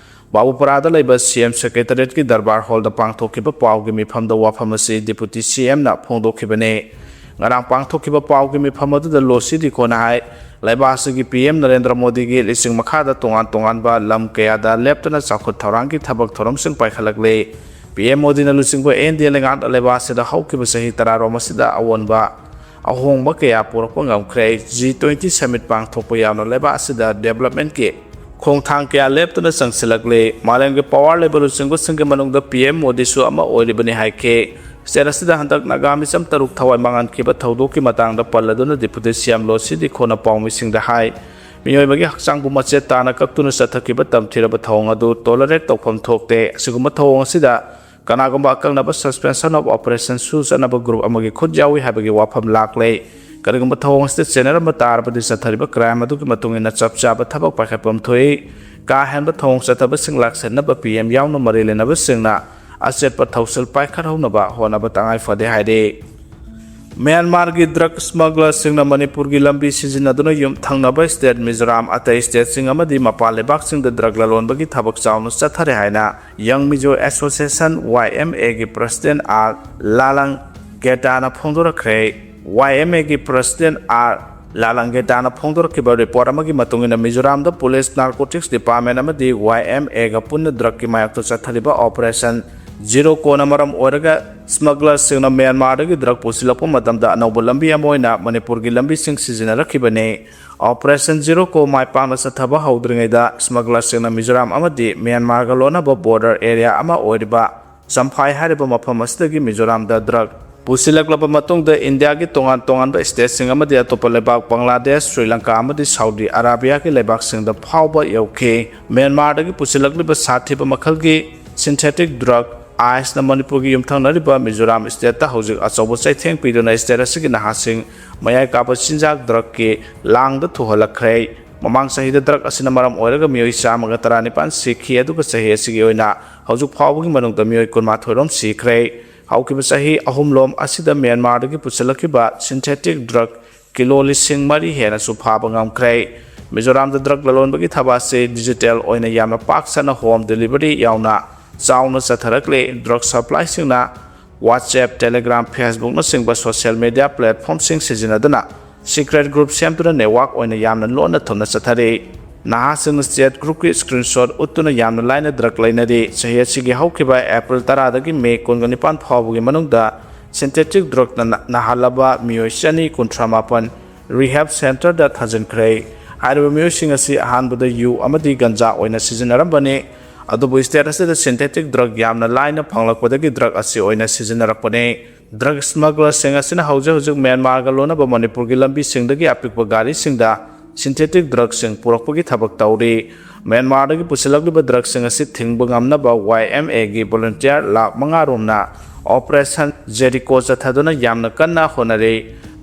ꯕꯥꯕꯨꯄꯨꯔꯥꯗ ꯂꯩꯕ C M Secretariatꯀꯤ ꯗꯔꯕꯥꯔ ꯍꯣꯜꯗ ꯄꯥꯡꯊꯣꯛꯈꯤꯕ ꯄꯥꯎꯒꯤ ꯃꯤꯐꯝꯗ ꯋꯥꯐꯝ ꯑꯁꯤ Deputy C Mꯅ ꯐꯣꯡꯗꯣꯛꯈꯤꯕꯅꯤ꯫ ꯉꯔꯥꯡ ꯄꯥꯡꯊꯣꯛꯈꯤꯕ ꯄꯥꯎꯒꯤ ꯃꯤꯐꯝ ꯑꯗꯨꯗ ꯂꯣꯁꯤ ꯗꯤꯈꯣꯅ ꯍꯥꯏ, ꯂꯩꯕꯥꯛ ꯑꯁꯤꯒꯤ P M ꯅꯔꯦꯟꯗ꯭ꯔ ꯃꯣꯗꯤꯒꯤ ꯂꯤꯆꯤꯡ ꯃꯈꯥꯗ ꯇꯣꯉꯥꯟ ꯇꯣꯉꯥꯟꯕ ꯂꯝ ꯀꯌꯥꯗ ꯂꯦꯞꯇꯅ ꯆꯥꯎꯈꯠ ꯊꯧꯔꯥꯡꯒꯤ ꯊꯕꯛ ꯊꯧꯔꯝꯁꯤꯡ ꯄꯥꯏꯈꯠꯂꯛꯂꯤ꯫ P M ꯃꯣꯗꯤꯅ ꯂꯨꯆꯤꯡꯕ N D A ꯂꯩꯉꯥꯛꯅ ꯂꯩꯕꯥꯛ ꯑꯁꯤꯗ ꯍꯧꯈꯤꯕ ꯆꯍꯤ ꯇꯔꯥꯔꯣꯝ ꯑꯁꯤꯗ ꯑꯑꯣꯟꯕ ꯑꯍꯣꯡꯕ ꯀꯌꯥ ꯄꯨꯔꯛꯄ ꯉꯝꯈ꯭ꯔꯦ꯫ G twenty summit ꯄꯥꯡꯊꯣꯛꯄ ꯌꯥꯎꯅ ꯂꯩꯕꯥꯛ ꯑꯁꯤꯗ developmentꯀꯤ ꯈꯣꯡꯊꯥꯡ ꯀꯌꯥ ꯂꯦꯞꯇꯅ ꯆꯪꯁꯤꯜꯂꯛꯂꯤ꯫ ꯃꯥꯂꯦꯝꯒꯤ power ꯂꯩꯕ ꯂꯨꯆꯤꯡꯕꯁꯤꯡꯒꯤ ꯃꯅꯨꯡꯗ P M ꯃꯣꯗꯤꯁꯨ ꯑꯃ ꯑꯣꯏꯔꯤꯕꯅꯤ ꯍꯥꯏꯈꯤ꯫ ꯁ꯭ꯇꯦꯠ ꯑꯁꯤꯗ ꯍꯟꯗꯛ ꯅꯥꯒꯥ ꯃꯤꯆꯝ ꯇꯔꯨꯛ ꯊꯋꯥꯏ ꯃꯥꯡꯍꯟꯈꯤꯕ ꯊꯧꯗꯣꯛꯀꯤ ꯃꯇꯥꯡꯗ ꯄꯜꯂꯗꯨꯅ Deputy C M ꯂꯣꯁꯤ ꯗꯤꯈꯣꯅ ꯄꯥꯎꯃꯤꯁꯤꯡꯗ ꯍꯥꯏ, ꯃꯤꯑꯣꯏ ꯑꯃꯒꯤ ꯍꯛꯆꯥꯡꯕꯨ ꯃꯆꯦꯠ ꯇꯥꯅ ꯀꯛꯇꯨꯅ ꯆꯠꯊꯈꯤꯕ ꯇꯝꯊꯤꯔꯕ ꯊꯧꯑꯣꯡ ꯑꯗꯨ tolerate ꯇꯧꯐꯝ ꯊꯣꯛꯇꯦ꯫ ꯑꯁꯤꯒꯨꯝꯕ ꯊꯧꯑꯣꯡ ꯑꯁꯤꯗ ꯀꯅꯥꯒꯨꯝꯕ ꯑꯀꯛꯅꯕ suspension of operations ꯆꯠꯅꯕ group ꯑꯃꯒꯤ ꯈꯨꯠ ꯌꯥꯎꯏ ꯍꯥꯏꯕꯒꯤ ꯋꯥꯐꯝ ꯂꯥꯛꯂꯦ꯫ ꯀꯔꯤꯒꯨꯝꯕ ꯊꯧꯑꯣꯡ ꯑꯁꯤꯗ ꯆꯦꯟꯅꯔꯝꯕ ꯇꯥꯔꯕꯗꯤ ꯆꯠꯊꯔꯤꯕ crime ꯑꯗꯨꯒꯤ ꯃꯇꯨꯡ ꯏꯟꯅ ꯆꯞ ꯆꯥꯕ ꯊꯕꯛ ꯄꯥꯏꯈꯠꯐꯝ ꯊꯣꯛꯏ꯫ ꯀꯥ ꯍꯦꯟꯕ ꯊꯧꯑꯣꯡ ꯆꯠꯊꯕꯁꯤꯡ ꯂꯥꯛꯁꯤꯟꯅꯕ P M ꯌꯥꯎꯅ ꯃꯔꯤ ꯂꯩꯅꯕꯁꯤꯡꯅ ꯑꯆꯦꯠꯄ ꯊꯧꯁꯤꯜ ꯄꯥꯏꯈꯠꯍꯧꯅꯕ ꯍꯣꯠꯅꯕ ꯇꯉꯥꯏ ꯐꯗꯦ ꯍꯥꯏꯔꯤ꯫ ꯃ꯭ꯌꯥꯟꯃꯥꯔꯒꯤ drug smugglerꯁꯤꯡꯅ ꯃꯅꯤꯄꯨꯔꯒꯤ ꯂꯝꯕꯤ ꯁꯤꯖꯤꯟꯅꯗꯨꯅ ꯌꯨꯝ ꯊꯪꯅꯕ state ꯃꯤꯖꯣꯔꯥꯝ, ꯑꯇꯩ stateꯁꯤꯡ ꯑꯃꯗꯤ ꯃꯄꯥꯟ ꯂꯩꯕꯥꯛꯁꯤꯡꯗ drug ꯂꯂꯣꯟꯕꯒꯤ ꯊꯕꯛ ꯆꯥꯎꯅ ꯆꯠꯊꯔꯦ ꯍꯥꯏꯅ Young Mizo Association, Y M Aꯒꯤ president R ꯂꯥꯂꯪ ꯒꯦꯇꯥꯅ ꯐꯣꯡꯗꯣꯔꯛꯈ꯭ꯔꯦ꯫ Y M Aꯒꯤ president R ꯂꯥꯂꯪ ꯒꯦꯇꯥꯅ ꯐꯣꯡꯗꯣꯔꯛꯈꯤꯕ report ꯑꯃꯒꯤ ꯃꯇꯨꯡ ꯏꯟꯅ, ꯃꯤꯖꯣꯔꯥꯝꯗ police, narcotics department ꯑꯃꯗꯤ Y M Aꯒ ꯄꯨꯟꯅ drugꯀꯤ ꯃꯥꯌꯣꯛꯇ ꯆꯠꯊꯔꯤꯕ operation Zero ꯀꯣꯅ ꯃꯔꯝ ꯑꯣꯏꯔꯒ smugglerꯁꯤꯡꯅ ꯃ꯭ꯌꯥꯟꯃꯥꯔꯗꯒꯤ drug ꯄꯨꯁꯤꯜꯂꯛꯄ ꯃꯇꯝꯗ ꯑꯅꯧꯕ ꯂꯝꯕꯤ ꯑꯃ ꯑꯣꯏꯅ ꯃꯅꯤꯄꯨꯔꯒꯤ ꯂꯝꯕꯤꯁꯤꯡ ꯁꯤꯖꯤꯟꯅꯔꯛꯈꯤꯕꯅꯤ꯫ Operation Zero ꯀꯣ ꯃꯥꯏ ꯄꯥꯛꯅ ꯆꯠꯊꯕ ꯍꯧꯗ꯭ꯔꯤꯉꯩꯗ smugglerꯁꯤꯡꯅ ꯃꯤꯖꯣꯔꯥꯝ ꯑꯃꯗꯤ ꯃ꯭ꯌꯥꯟꯃꯥꯔꯒ ꯂꯣꯟꯅꯕ border area ꯑꯃ ꯑꯣꯏꯔꯤꯕ ꯆꯝꯐꯥꯏ ꯍꯥꯏꯔꯤꯕ ꯃꯐꯝ ꯑꯁꯤꯗꯒꯤ ꯃꯤꯖꯣꯔꯥꯝꯗ drug ꯄꯨꯁꯤꯜꯂꯛꯂꯕ ꯃꯇꯨꯡꯗ ꯏꯟꯗꯤꯌꯥꯒꯤ ꯇꯣꯉꯥꯟ ꯇꯣꯉꯥꯟꯕ stateꯁꯤꯡ ꯑꯃꯗꯤ ꯑꯇꯣꯞꯄ ꯂꯩꯕꯥꯛ ꯕꯪꯒ꯭ꯂꯥꯗꯦꯁ, ꯁ꯭ꯔꯤ ꯂꯪꯀꯥ ꯑꯃꯗꯤ ꯁꯥꯎꯗꯤ ꯑꯔꯥꯕꯤꯌꯥꯒꯤ ꯂꯩꯕꯥꯛꯁꯤꯡꯗ ꯐꯥꯎꯕ ꯌꯧꯈꯤ꯫ ꯃ꯭ꯌꯥꯟꯃꯥꯔꯗꯒꯤ ꯄꯨꯁꯤꯜꯂꯛꯂꯤꯕ ꯁꯥꯊꯤꯕ ꯃꯈꯜꯒꯤ synthetic drug ICEꯅ ꯃꯅꯤꯄꯨꯔꯒꯤ ꯌꯨꯝꯊꯪꯅꯔꯤꯕ ꯃꯤꯖꯣꯔꯥꯝ stateꯇ ꯍꯧꯖꯤꯛ ꯑꯆꯧꯕ ꯆꯩꯊꯦꯡ ꯄꯤꯗꯨꯅ state ꯑꯁꯤꯒꯤ ꯅꯍꯥꯁꯤꯡ ꯃꯌꯥꯏ ꯀꯥꯕ ꯆꯤꯟꯖꯥꯛ drugꯀꯤ ꯂꯥꯡꯗ ꯊꯨꯍꯜꯂꯛꯈ꯭ꯔꯦ꯫ ꯃꯃꯥꯡ ꯆꯍꯤꯗ drug ꯑꯁꯤꯅ ꯃꯔꯝ ꯑꯣꯏꯔꯒ ꯃꯤꯑꯣꯏ ꯆꯥꯝꯃꯒ ꯇꯔꯥꯅꯤꯄꯥꯟ ꯁꯤꯈꯤ, ꯑꯗꯨꯒ ꯆꯍꯤ ꯑꯁꯤꯒꯤ ꯑꯣꯏꯅ ꯍꯧꯖꯤꯛ ꯐꯥꯎꯕꯒꯤ ꯃꯅꯨꯡꯗ ꯃꯤꯑꯣꯏ ꯀꯨꯟꯃꯥꯊꯣꯏ ꯔꯣꯝ ꯁꯤꯈ꯭ꯔꯦ꯫ ꯍꯧꯈꯤꯕ ꯆꯍꯤ ꯑꯍꯨꯝꯂꯣꯝ ꯑꯁꯤꯗ ꯃ꯭ꯌꯥꯟꯃꯥꯔꯗꯒꯤ ꯄꯨꯁꯤꯜꯂꯛꯈꯤꯕ synthetic drug ꯀꯤꯂꯣ ꯂꯤꯁꯤꯡ ꯃꯔꯤ ꯍꯦꯟꯅꯁꯨ ꯐꯥꯕ ꯉꯝꯈ꯭ꯔꯦ꯫ ꯃꯤꯖꯣꯔꯥꯝꯗ drug ꯂꯂꯣꯟꯕꯒꯤ ꯊꯕꯛ ꯑꯁꯤ digital ꯑꯣꯏꯅ ꯌꯥꯝꯅ ꯄꯥꯛ ꯁꯟꯅ home delivery ꯌꯥꯎꯅ ꯆꯥꯎꯅ ꯆꯠꯊꯔꯛꯂꯤ꯫ Drug supplyꯁꯤꯡꯅ WhatsApp, Telegram, Facebookꯅꯆꯤꯡꯕ social media platformꯁꯤꯡ ꯁꯤꯖꯤꯟꯅꯗꯨꯅ secret group ꯁꯦꯝꯗꯨꯅ network ꯑꯣꯏꯅ ꯌꯥꯝꯅ ꯂꯣꯟꯅ ꯊꯨꯝꯅ ꯆꯠꯊꯔꯤ꯫ ꯅꯍꯥꯁꯤꯡꯅ chat groupꯀꯤ screenshot ꯎꯠꯇꯨꯅ ꯌꯥꯝꯅ ꯂꯥꯏꯅ drug ꯂꯩꯅꯔꯤ꯫ ꯆꯍꯤ ꯑꯁꯤꯒꯤ ꯍꯧꯈꯤꯕ April ꯇꯔꯥꯗꯒꯤ May ꯀꯨꯟꯒ ꯅꯤꯄꯥꯟ ꯐꯥꯎꯕꯒꯤ ꯃꯅꯨꯡꯗ synthetic drugꯅ ꯅ-, ꯅꯥꯍꯜꯂꯕ ꯃꯤꯑꯣꯏ ꯆꯅꯤ ꯀꯨꯟꯊ꯭ꯔꯥ ꯃꯥꯄꯟ rehab centreꯗ ꯊꯥꯖꯤꯟꯈ꯭ꯔꯦ꯫ ꯍꯥꯏꯔꯤꯕ ꯃꯤꯑꯣꯏꯁꯤꯡ ꯑꯁꯤ ꯑꯍꯥꯟꯕꯗ ꯌꯨ ꯑꯃꯗꯤ ꯒꯟꯖꯥ ꯑꯣꯏꯅ ꯁꯤꯖꯤꯟꯅꯔꯝꯕꯅꯤ꯫ ꯑꯗꯨꯕꯨ state ꯑꯁꯤꯗ synthetic drug ꯌꯥꯝꯅ ꯂꯥꯏꯅ ꯐꯪꯂꯛꯄꯗꯒꯤ drug ꯑꯁꯤ ꯑꯣꯏꯅ ꯁꯤꯖꯤꯟꯅꯔꯛꯄꯅꯤ꯫ Drug smugglerꯁꯤꯡ ꯑꯁꯤꯅ ꯍꯧꯖꯤꯛ ꯍꯧꯖꯤꯛ ꯃ꯭ꯌꯥꯟꯃꯥꯔꯒ ꯂꯣꯟꯅꯕ ꯃꯅꯤꯄꯨꯔꯒꯤ ꯂꯝꯕꯤꯁꯤꯡꯗꯒꯤ ꯑꯄꯤꯛꯄ ꯒꯥꯔꯤꯁꯤꯡꯗ synthetic drugꯁꯤꯡ ꯄꯨꯔꯛꯄꯒꯤ ꯊꯕꯛ ꯇꯧꯔꯤ꯫ ꯃ꯭ꯌꯥꯟꯃꯥꯔꯗꯒꯤ ꯄꯨꯁꯤꯜꯂꯛꯂꯤꯕ drugꯁꯤꯡ ꯑꯁꯤ ꯊꯤꯡꯕ ꯉꯝꯅꯕ Y M Aꯒꯤ volunteer ꯂꯥꯈ ꯃꯉꯥ ꯔꯣꯝꯅ Operation Jericho ꯆꯠꯊꯗꯨꯅ ꯌꯥꯝꯅ ꯀꯟꯅ ꯍꯣꯠꯅꯔꯤ꯫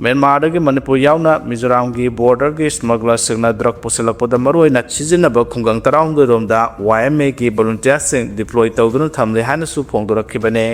ꯃ꯭ꯌꯥꯟꯃꯥꯔꯗꯒꯤ ꯃꯅꯤꯄꯨꯔ ꯌꯥꯎꯅ ꯃꯤꯖꯣꯔꯥꯝꯒꯤ borderꯒꯤ smugglerꯁꯤꯡꯅ drug ꯄꯨꯁꯤꯜꯂꯛꯄꯗ ꯃꯔꯨꯑꯣꯏꯅ ꯁꯤꯖꯤꯟꯅꯕ ꯈꯨꯡꯒꯪ ꯇꯔꯥꯍꯨꯝꯗꯣꯏ ꯔꯣꯝꯗ Y M Aꯒꯤ volunteerꯁꯤꯡ deploy ꯇꯧꯗꯨꯅ ꯊꯝꯂꯤ ꯍꯥꯏꯅꯁꯨ ꯐꯣꯡꯗꯣꯔꯛꯈꯤꯕꯅꯤ꯫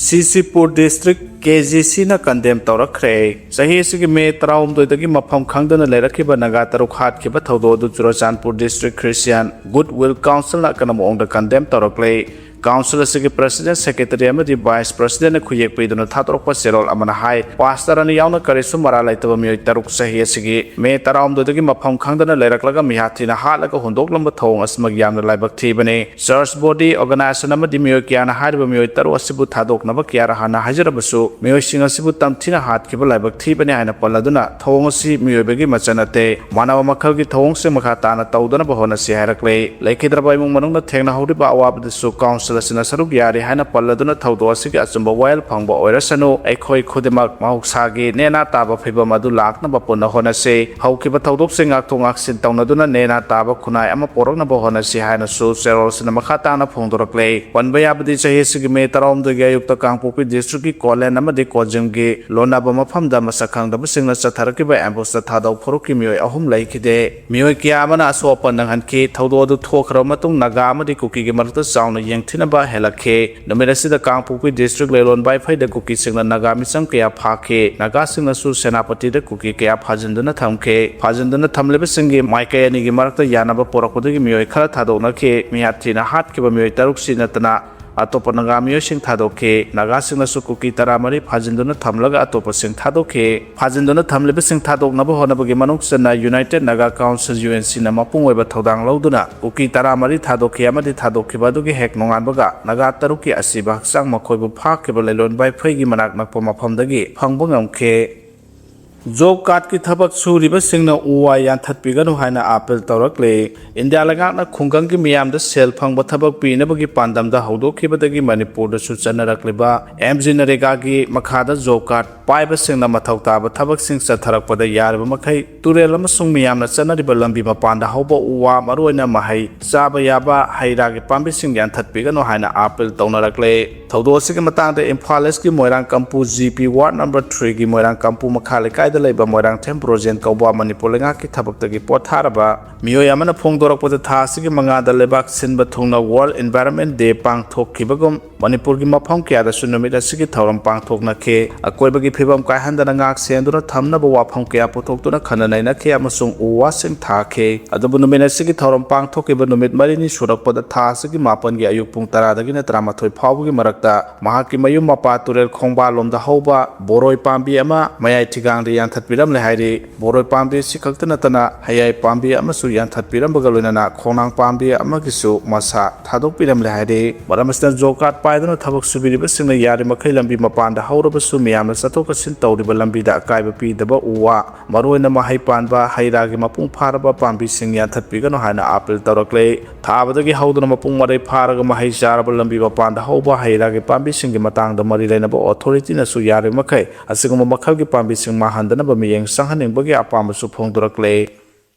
ꯁꯤꯁꯤꯄꯨꯔ district K G Cꯅ condemn ꯇꯧꯔꯛꯈ꯭ꯔꯦ꯫ ꯆꯍꯤ ꯑꯁꯤꯒꯤ ꯃꯦ ꯇꯔꯥꯍꯨꯝꯗꯣꯏꯗꯒꯤ ꯃꯐꯝ ꯈꯪꯗꯅ ꯂꯩꯔꯛꯈꯤꯕ ꯅꯥꯒꯥ ꯇꯔꯨꯛ ꯍꯥꯠꯈꯤꯕ ꯊꯧꯗꯣꯛ ꯑꯗꯨ ꯆꯨꯔꯆꯥꯟꯄꯨꯔ district Christian Goodwill Councilꯅ ꯑꯀꯟꯕ ꯃꯑꯣꯡꯗ condemn ꯇꯧꯔꯛꯂꯦ꯫ Council ꯑꯁꯤꯒꯤ president, secretary ꯑꯃꯗꯤ vice presidentꯅ ꯈꯨꯌꯦꯛ ꯄꯤꯗꯨꯅ ꯊꯥꯗꯣꯔꯛꯄ ꯆꯦꯔꯣꯜ ꯑꯃꯅ ꯍꯥꯏ, pastor ꯑꯅꯤ ꯌꯥꯎꯅ ꯀꯔꯤꯁꯨ ꯃꯔꯥꯜ ꯂꯩꯇꯕ ꯃꯤꯑꯣꯏ ꯇꯔꯨꯛ ꯆꯍꯤ ꯑꯁꯤꯒꯤ ꯃꯦ ꯇꯔꯥꯍꯨꯝꯗꯣꯏꯗꯒꯤ ꯃꯐꯝ ꯈꯪꯗꯅ ꯂꯩꯔꯛꯂꯒ ꯃꯤꯍꯥꯠ ꯊꯤꯅ ꯍꯥꯠꯂꯒ ꯍꯨꯟꯗꯣꯛꯂꯝꯕ ꯊꯧꯑꯣꯡ ꯑꯁꯤꯃꯛ ꯌꯥꯝꯅ ꯂꯥꯏꯕꯛ ꯊꯤꯕꯅꯤ꯫ Church body, organization ꯑꯃꯗꯤ ꯃꯤꯑꯣꯏ ꯀꯌꯥꯅ ꯍꯥꯏꯔꯤꯕ ꯃꯤꯑꯣꯏ ꯇꯔꯨꯛ ꯑꯁꯤꯕꯨ ꯊꯥꯗꯣꯛꯅꯕ ꯀꯌꯥꯔ ꯍꯥꯟꯅ ꯍꯥꯏꯖꯔꯕꯁꯨ, ꯃꯤꯑꯣꯏꯁꯤꯡ ꯑꯁꯤꯕꯨ ꯇꯝꯊꯤꯅ ꯍꯥꯠꯈꯤꯕ ꯂꯥꯏꯕꯛ ꯊꯤꯕꯅꯤ ꯍꯥꯏꯅ ꯄꯜꯂꯗꯨꯅ, ꯊꯧꯑꯣꯡ ꯑꯁꯤ ꯃꯤꯑꯣꯏꯕꯒꯤ ꯃꯆꯠ ꯅꯠꯇꯦ, ꯃꯥꯟꯅꯕ ꯃꯈꯜꯒꯤ ꯊꯧꯑꯣꯡꯁꯤꯡ ꯃꯈꯥ ꯇꯥꯅ ꯇꯧꯗꯅꯕ ꯍꯣꯠꯅꯁꯤ ꯍꯥꯏꯔꯛꯂꯦ꯫ ꯂꯩꯈꯤꯗ꯭ꯔꯕ ꯏꯃꯨꯡ ꯃꯅꯨꯡꯅ ꯊꯦꯡꯅꯍꯧꯔꯤꯕ ꯑꯋꯥꯕꯗꯁꯨ council ꯑꯁꯤꯅ ꯁꯔꯨꯛ ꯌꯥꯔꯤ ꯍꯥꯏꯅ ꯄꯜꯂꯗꯨꯅ, ꯊꯧꯗꯣꯛ ꯑꯁꯤꯒꯤ ꯑꯆꯨꯝꯕ ꯋꯥꯌꯦꯜ ꯐꯪꯕ ꯑꯣꯏꯔꯁꯅꯨ, ꯑꯩꯈꯣꯏ ꯈꯨꯗꯤꯡꯃꯛ ꯃꯍꯧꯁꯥꯒꯤ ꯅꯦꯅꯥ ꯇꯥꯕ ꯐꯤꯕꯝ ꯑꯗꯨ ꯂꯥꯛꯅꯕ ꯄꯨꯟꯅ ꯍꯣꯠꯅꯁꯤ꯫ ꯍꯧꯈꯤꯕ ꯊꯧꯗꯣꯛꯁꯤꯡ ꯉꯥꯛꯊꯣꯛ ꯉꯥꯛꯁꯤꯟ ꯇꯧꯅꯗꯨꯅ ꯅꯦꯅꯥ ꯇꯥꯕ ꯈꯨꯟꯅꯥꯏ ꯑꯃ ꯄꯣꯔꯛꯅꯕ ꯍꯣꯠꯅꯁꯤ ꯍꯥꯏꯅꯁꯨ ꯆꯦꯔꯣꯜꯁꯤꯅ ꯃꯈꯥ ꯇꯥꯅ ꯐꯣꯡꯗꯣꯔꯛꯂꯦ꯫ ꯄꯟꯕ ꯌꯥꯕꯗꯤ, ꯆꯍꯤ ꯑꯁꯤꯒꯤ ꯃꯦ ꯇꯔꯥꯍꯨꯝꯗꯣꯏꯒꯤ ꯑꯌꯨꯛꯇ ꯀꯥꯡꯄꯣꯛꯄꯤ districtꯀꯤ ꯀꯣꯂꯦꯟ ꯑꯃꯗꯤ ꯀꯣꯖꯤꯝꯒꯤ ꯂꯣꯟꯅꯕ ꯃꯐꯝꯗ ꯃꯁꯛ ꯈꯪꯗꯕꯁꯤꯡꯅ ꯆꯠꯊꯔꯛꯈꯤꯕ ambushꯇ ꯊꯥꯗꯣꯛ ꯐꯨꯔꯨꯞꯀꯤ ꯃꯤꯑꯣꯏ ꯑꯍꯨꯝ ꯂꯩꯈꯤꯗꯦ꯫ ꯃꯤꯑꯣꯏ ꯀꯌꯥ ꯑꯃꯅ ꯑꯁꯣꯛ ꯑꯄꯟ ꯅꯪꯍꯟꯈꯤ꯫ ꯊꯧꯗꯣꯛ ꯑꯗꯨ ꯊꯣꯛꯈ꯭ꯔꯕ ꯃꯇꯨꯡ ꯅꯥꯒꯥ ꯑꯃꯗꯤ ꯀꯨꯀꯤꯒꯤ ꯃꯔꯛꯇ ꯆꯥꯎꯅ ꯌꯦꯡꯊꯤꯅꯕ ꯍꯦꯜꯂꯛꯈꯤ꯫ ꯅꯨꯃꯤꯠ ꯑꯁꯤꯗ ꯀꯥꯡꯄꯣꯛꯄꯤ district ꯂꯩꯔꯣꯟ ꯕꯥꯏꯐꯩꯗ ꯀꯨꯀꯤꯁꯤꯡꯅ ꯅꯥꯒꯥ ꯃꯤꯆꯝ ꯀꯌꯥ ꯐꯥꯈꯤ꯫ ꯅꯥꯒꯥꯁꯤꯡꯅꯁꯨ ꯁꯦꯅꯥꯄꯇꯤꯗ ꯀꯨꯀꯤ ꯀꯌꯥ ꯐꯥꯖꯤꯟꯗꯨꯅ ꯊꯝꯈꯤ꯫ ꯐꯥꯖꯤꯟꯗꯨꯅ ꯊꯝꯂꯤꯕꯁꯤꯡꯒꯤ ꯃꯥꯏꯀꯩ ꯑꯅꯤꯒꯤ ꯃꯔꯛꯇ ꯌꯥꯅꯕ ꯄꯣꯔꯛꯄꯗꯒꯤ ꯃꯤꯑꯣꯏ ꯈꯔ ꯊꯥꯗꯣꯛꯅꯈꯤ꯫ ꯃꯤꯍꯥꯠ ꯊꯤꯅ ꯍꯥꯠꯈꯤꯕ ꯃꯤꯑꯣꯏ ꯇꯔꯨꯛꯁꯤ ꯅꯠꯇꯅ ꯑꯇꯣꯞꯄ ꯅꯥꯒꯥ ꯃꯤꯑꯣꯏꯁꯤꯡ ꯊꯥꯗꯣꯛꯈꯤ꯫ ꯅꯥꯒꯥꯁꯤꯡꯅꯁꯨ ꯀꯨꯀꯤ ꯇꯔꯥꯃꯔꯤ ꯐꯥꯖꯤꯟꯗꯨꯅ ꯊꯝꯂꯒ ꯑꯇꯣꯞꯄꯁꯤꯡ ꯊꯥꯗꯣꯛꯈꯤ꯫ ꯐꯥꯖꯤꯟꯗꯨꯅ ꯊꯝꯂꯤꯕꯁꯤꯡ ꯊꯥꯗꯣꯛꯅꯕ ꯍꯣꯠꯅꯕꯒꯤ ꯃꯅꯨꯡ ꯆꯟꯅ United Naga Council, UNCꯅ ꯃꯄꯨꯡ ꯑꯣꯏꯕ ꯊꯧꯗꯥꯡ ꯂꯧꯗꯨꯅ ꯀꯨꯀꯤ ꯇꯔꯥꯃꯔꯤ ꯊꯥꯗꯣꯛꯈꯤ ꯑꯃꯗꯤ ꯊꯥꯗꯣꯛꯈꯤꯕ ꯑꯗꯨꯒꯤ ꯍꯦꯛ ꯅꯣꯡꯉꯥꯟꯕꯒ ꯅꯥꯒꯥ ꯇꯔꯨꯛꯀꯤ ꯑꯁꯤꯕ ꯍꯛꯆꯥꯡ ꯃꯈꯣꯏꯕꯨ ꯐꯥꯈꯤꯕ ꯂꯩꯂꯣꯟ ꯕꯥꯏꯐꯩꯒꯤ ꯃꯅꯥꯛ ꯅꯛꯄ ꯃꯐꯝꯗꯒꯤ ꯐꯪꯕ ꯉꯝꯈꯤ꯫ ꯖꯣꯕ ꯀꯥꯔꯗꯀꯤ ꯊꯕꯛ ꯁꯨꯔꯤꯕꯁꯤꯡꯅ ꯎ ꯋꯥ ꯌꯥꯟꯊꯠꯄꯤꯒꯅꯨ ꯍꯥꯏꯅ ꯑꯥꯄꯤꯜ ꯇꯧꯔꯛꯂꯦ꯫ ꯏꯟꯗꯤꯌꯥ ꯂꯩꯉꯥꯛꯅ ꯈꯨꯡꯒꯪꯒꯤ ꯃꯤꯌꯥꯝꯗ ꯁꯦꯜ ꯐꯪꯕ ꯊꯕꯛ ꯄꯤꯅꯕꯒꯤ ꯄꯥꯟꯗꯝꯗ ꯍꯧꯗꯣꯛꯈꯤꯕꯗꯒꯤ ꯃꯅꯤꯄꯨꯔꯗꯁꯨ ꯆꯠꯅꯔꯛꯂꯤꯕ ꯑꯦꯝ ꯖꯤ ꯅꯔꯦꯒꯥꯒꯤ ꯃꯈꯥꯗ ꯖꯣꯕ ꯀꯥꯔꯗ ꯄꯥꯏꯕꯁꯤꯡꯅ ꯃꯊꯧ ꯇꯥꯕ ꯊꯕꯛꯁꯤꯡ ꯆꯠꯊꯔꯛꯄꯗ ꯌꯥꯔꯤꯕ ꯃꯈꯩ ꯇꯨꯔꯦꯜ ꯑꯃꯁꯨꯡ ꯃꯤꯌꯥꯝꯅ ꯆꯠꯅꯔꯤꯕ ꯂꯝꯕꯤ ꯃꯄꯥꯟꯗ ꯍꯧꯕ ꯎ ꯋꯥ, ꯃꯔꯨꯑꯣꯏꯅ ꯃꯍꯩ ꯆꯥꯕ ꯌꯥꯕ ꯍꯩ ꯔꯥꯒꯤ ꯄꯥꯝꯕꯤꯁꯤꯡ ꯌꯥꯟꯊꯠꯄꯤꯒꯅꯨ ꯍꯥꯏꯅ ꯑꯥꯄꯤꯜ ꯇꯧꯅꯔꯛꯂꯦ꯫ ꯊꯧꯗꯣꯛ ꯑꯁꯤꯒꯤ ꯃꯇꯥꯡꯗ ꯏꯝꯐꯥꯜ ꯏꯁꯀꯤ ꯃꯣꯏꯔꯥꯡ Kampu G P ward number ꯊ꯭ꯔꯤꯒꯤ ꯃꯣꯏꯔꯥꯡ ꯀꯝꯄꯨ ꯃꯈꯥ ꯂꯩꯀꯥꯏꯗ ꯂꯩꯕ ꯃꯣꯏꯔꯥꯡꯊꯦꯝ ꯕ꯭ꯔꯣꯖꯦꯟ ꯀꯧꯕ ꯃꯅꯤꯄꯨꯔ ꯂꯩꯉꯥꯛꯀꯤ ꯊꯕꯛꯇꯒꯤ ꯄꯣꯊꯥꯔꯕ ꯃꯤꯑꯣꯏ ꯑꯃꯅ ꯐꯣꯡꯗꯣꯔꯛꯄꯗ, ꯊꯥ ꯑꯁꯤꯒꯤ ꯃꯉꯥꯗ ꯂꯩꯕꯥꯛ ꯁꯤꯟꯕ ꯊꯨꯡꯅ ꯋꯥꯔꯜꯗ ꯏꯟꯚꯥꯏꯔꯟꯃꯦꯟ ꯗꯦ ꯄꯥꯡꯊꯣꯛꯈꯤꯕꯒꯨꯝ ꯃꯅꯤꯄꯨꯔꯒꯤ ꯃꯐꯝ ꯀꯌꯥꯗꯁꯨ ꯅꯨꯃꯤꯠ ꯑꯁꯤꯒꯤ ꯊꯧꯔꯝ ꯄꯥꯡꯊꯣꯛꯅꯈꯤ꯫ ꯑꯀꯣꯏꯕꯒꯤ ꯐꯤꯕꯝ ꯀꯥꯏꯍꯟꯗꯅ ꯉꯥꯛ ꯁꯦꯟꯗꯨꯅ ꯊꯝꯅꯕ ꯋꯥꯐꯝ ꯀꯌꯥ ꯄꯨꯊꯣꯛꯇꯨꯅ ꯈꯟꯅ ꯅꯩꯅꯈꯤ ꯑꯃꯁꯨꯡ ꯎ ꯋꯥꯁꯤꯡ ꯊꯥꯈꯤ꯫ ꯑꯗꯨꯕꯨ ꯅꯨꯃꯤꯠ ꯑꯁꯤꯒꯤ ꯊꯧꯔꯝ ꯄꯥꯡꯊꯣꯛꯈꯤꯕ ꯅꯨꯃꯤꯠ ꯃꯔꯤꯅꯤ ꯁꯨꯔꯛꯄꯗ, ꯊꯥ ꯑꯁꯤꯒꯤ ꯃꯥꯄꯟꯒꯤ ꯑꯌꯨꯛ ꯄꯨꯡ ꯇꯔꯥꯗꯒꯤꯅ ꯇꯔꯥꯃꯥꯊꯣꯏ ꯐꯥꯎꯕꯒꯤ ꯃꯔꯛꯇ ꯃꯍꯥꯛꯀꯤ ꯃꯌꯨꯝ ꯃꯄꯥ ꯇꯨꯔꯦꯜ ꯈꯣꯡꯕꯥꯜꯂꯣꯝꯗ ꯍꯧꯕ ꯕꯣꯔꯣꯏ ꯄꯥꯝꯕꯤ ꯑꯃ ꯃꯌꯥꯏ ꯊꯤꯒꯥꯡꯗ ꯌꯥꯟꯊꯠꯄꯤꯔꯝꯂꯦ ꯍꯥꯏꯔꯤ꯫ ꯕꯣꯔꯣꯏ ꯄꯥꯝꯕꯤ ꯑꯁꯤ ꯈꯛꯇ ꯅꯠꯇꯅ ꯍꯌꯥꯏ ꯄꯥꯝꯕꯤ ꯑꯃꯁꯨ ꯌꯥꯟꯊꯠꯄꯤꯔꯝꯕꯒ ꯂꯣꯏꯅꯅ ꯈꯣꯡꯅꯥꯡ ꯄꯥꯝꯕꯤ ꯑꯃꯒꯤꯁꯨ ꯃꯁꯥ ꯊꯥꯗꯣꯛꯄꯤꯔꯝꯂꯦ ꯍꯥꯏꯔꯤ꯫ ꯃꯔꯝ ꯑꯁꯤꯅ ꯖꯣꯕ ꯀꯥꯔꯗ ꯄꯥꯏꯗꯨꯅ ꯊꯕꯛ ꯁꯨꯕꯤꯔꯤꯕꯁꯤꯡꯅ ꯌꯥꯔꯤꯃꯈꯩ ꯂꯝꯕꯤ ꯃꯄꯥꯟꯗ ꯍꯧꯔꯕꯁꯨ ꯃꯤꯌꯥꯝꯅ ꯆꯠꯊꯣꯛ ꯆꯠꯁꯤꯟ ꯇꯧꯔꯤꯕ ꯂꯝꯕꯤꯗ ꯑꯀꯥꯏꯕ ꯄꯤꯗꯕ ꯎ ꯋꯥ, ꯃꯔꯨꯑꯣꯏꯅ ꯃꯍꯩ ꯄꯥꯟꯕ ꯍꯩ ꯔꯥꯒꯤ ꯃꯄꯨꯡ ꯐꯥꯔꯕ ꯄꯥꯝꯕꯤꯁꯤꯡ ꯌꯥꯟꯊꯠꯄꯤꯒꯅꯨ ꯍꯥꯏꯅ ꯑꯥꯄꯤꯜ ꯇꯧꯔꯛꯂꯦ꯫ ꯊꯥꯕꯗꯒꯤ ꯍꯧꯗꯨꯅ ꯃꯄꯨꯡ ꯃꯔꯩ ꯐꯥꯔꯒ ꯃꯍꯩ ꯆꯥꯔꯕ ꯂꯝꯕꯤ ꯃꯄꯥꯟꯗ ꯍꯧꯕ ꯍꯩ ꯔꯥꯒꯤ ꯄꯥꯝꯕꯤꯁꯤꯡꯒꯤ ꯃꯇꯥꯡꯗ ꯃꯔꯤ ꯂꯩꯅꯕ ꯑꯣꯊꯣꯔꯤꯇꯤꯅꯁꯨ ꯌꯥꯔꯤꯕꯃꯈꯩ ꯑꯁꯤꯒꯨꯝꯕ ꯃꯈꯜꯒꯤ ꯄꯥꯝꯕꯤꯁꯤꯡ ꯃꯥꯡꯍꯟꯗꯅꯕ ꯃꯤꯠꯌꯦꯡ ꯆꯪꯍꯟꯅꯤꯡꯕꯒꯤ ꯑꯄꯥꯝꯕꯁꯨ ꯐꯣꯡꯗꯣꯔꯛꯂꯦ꯫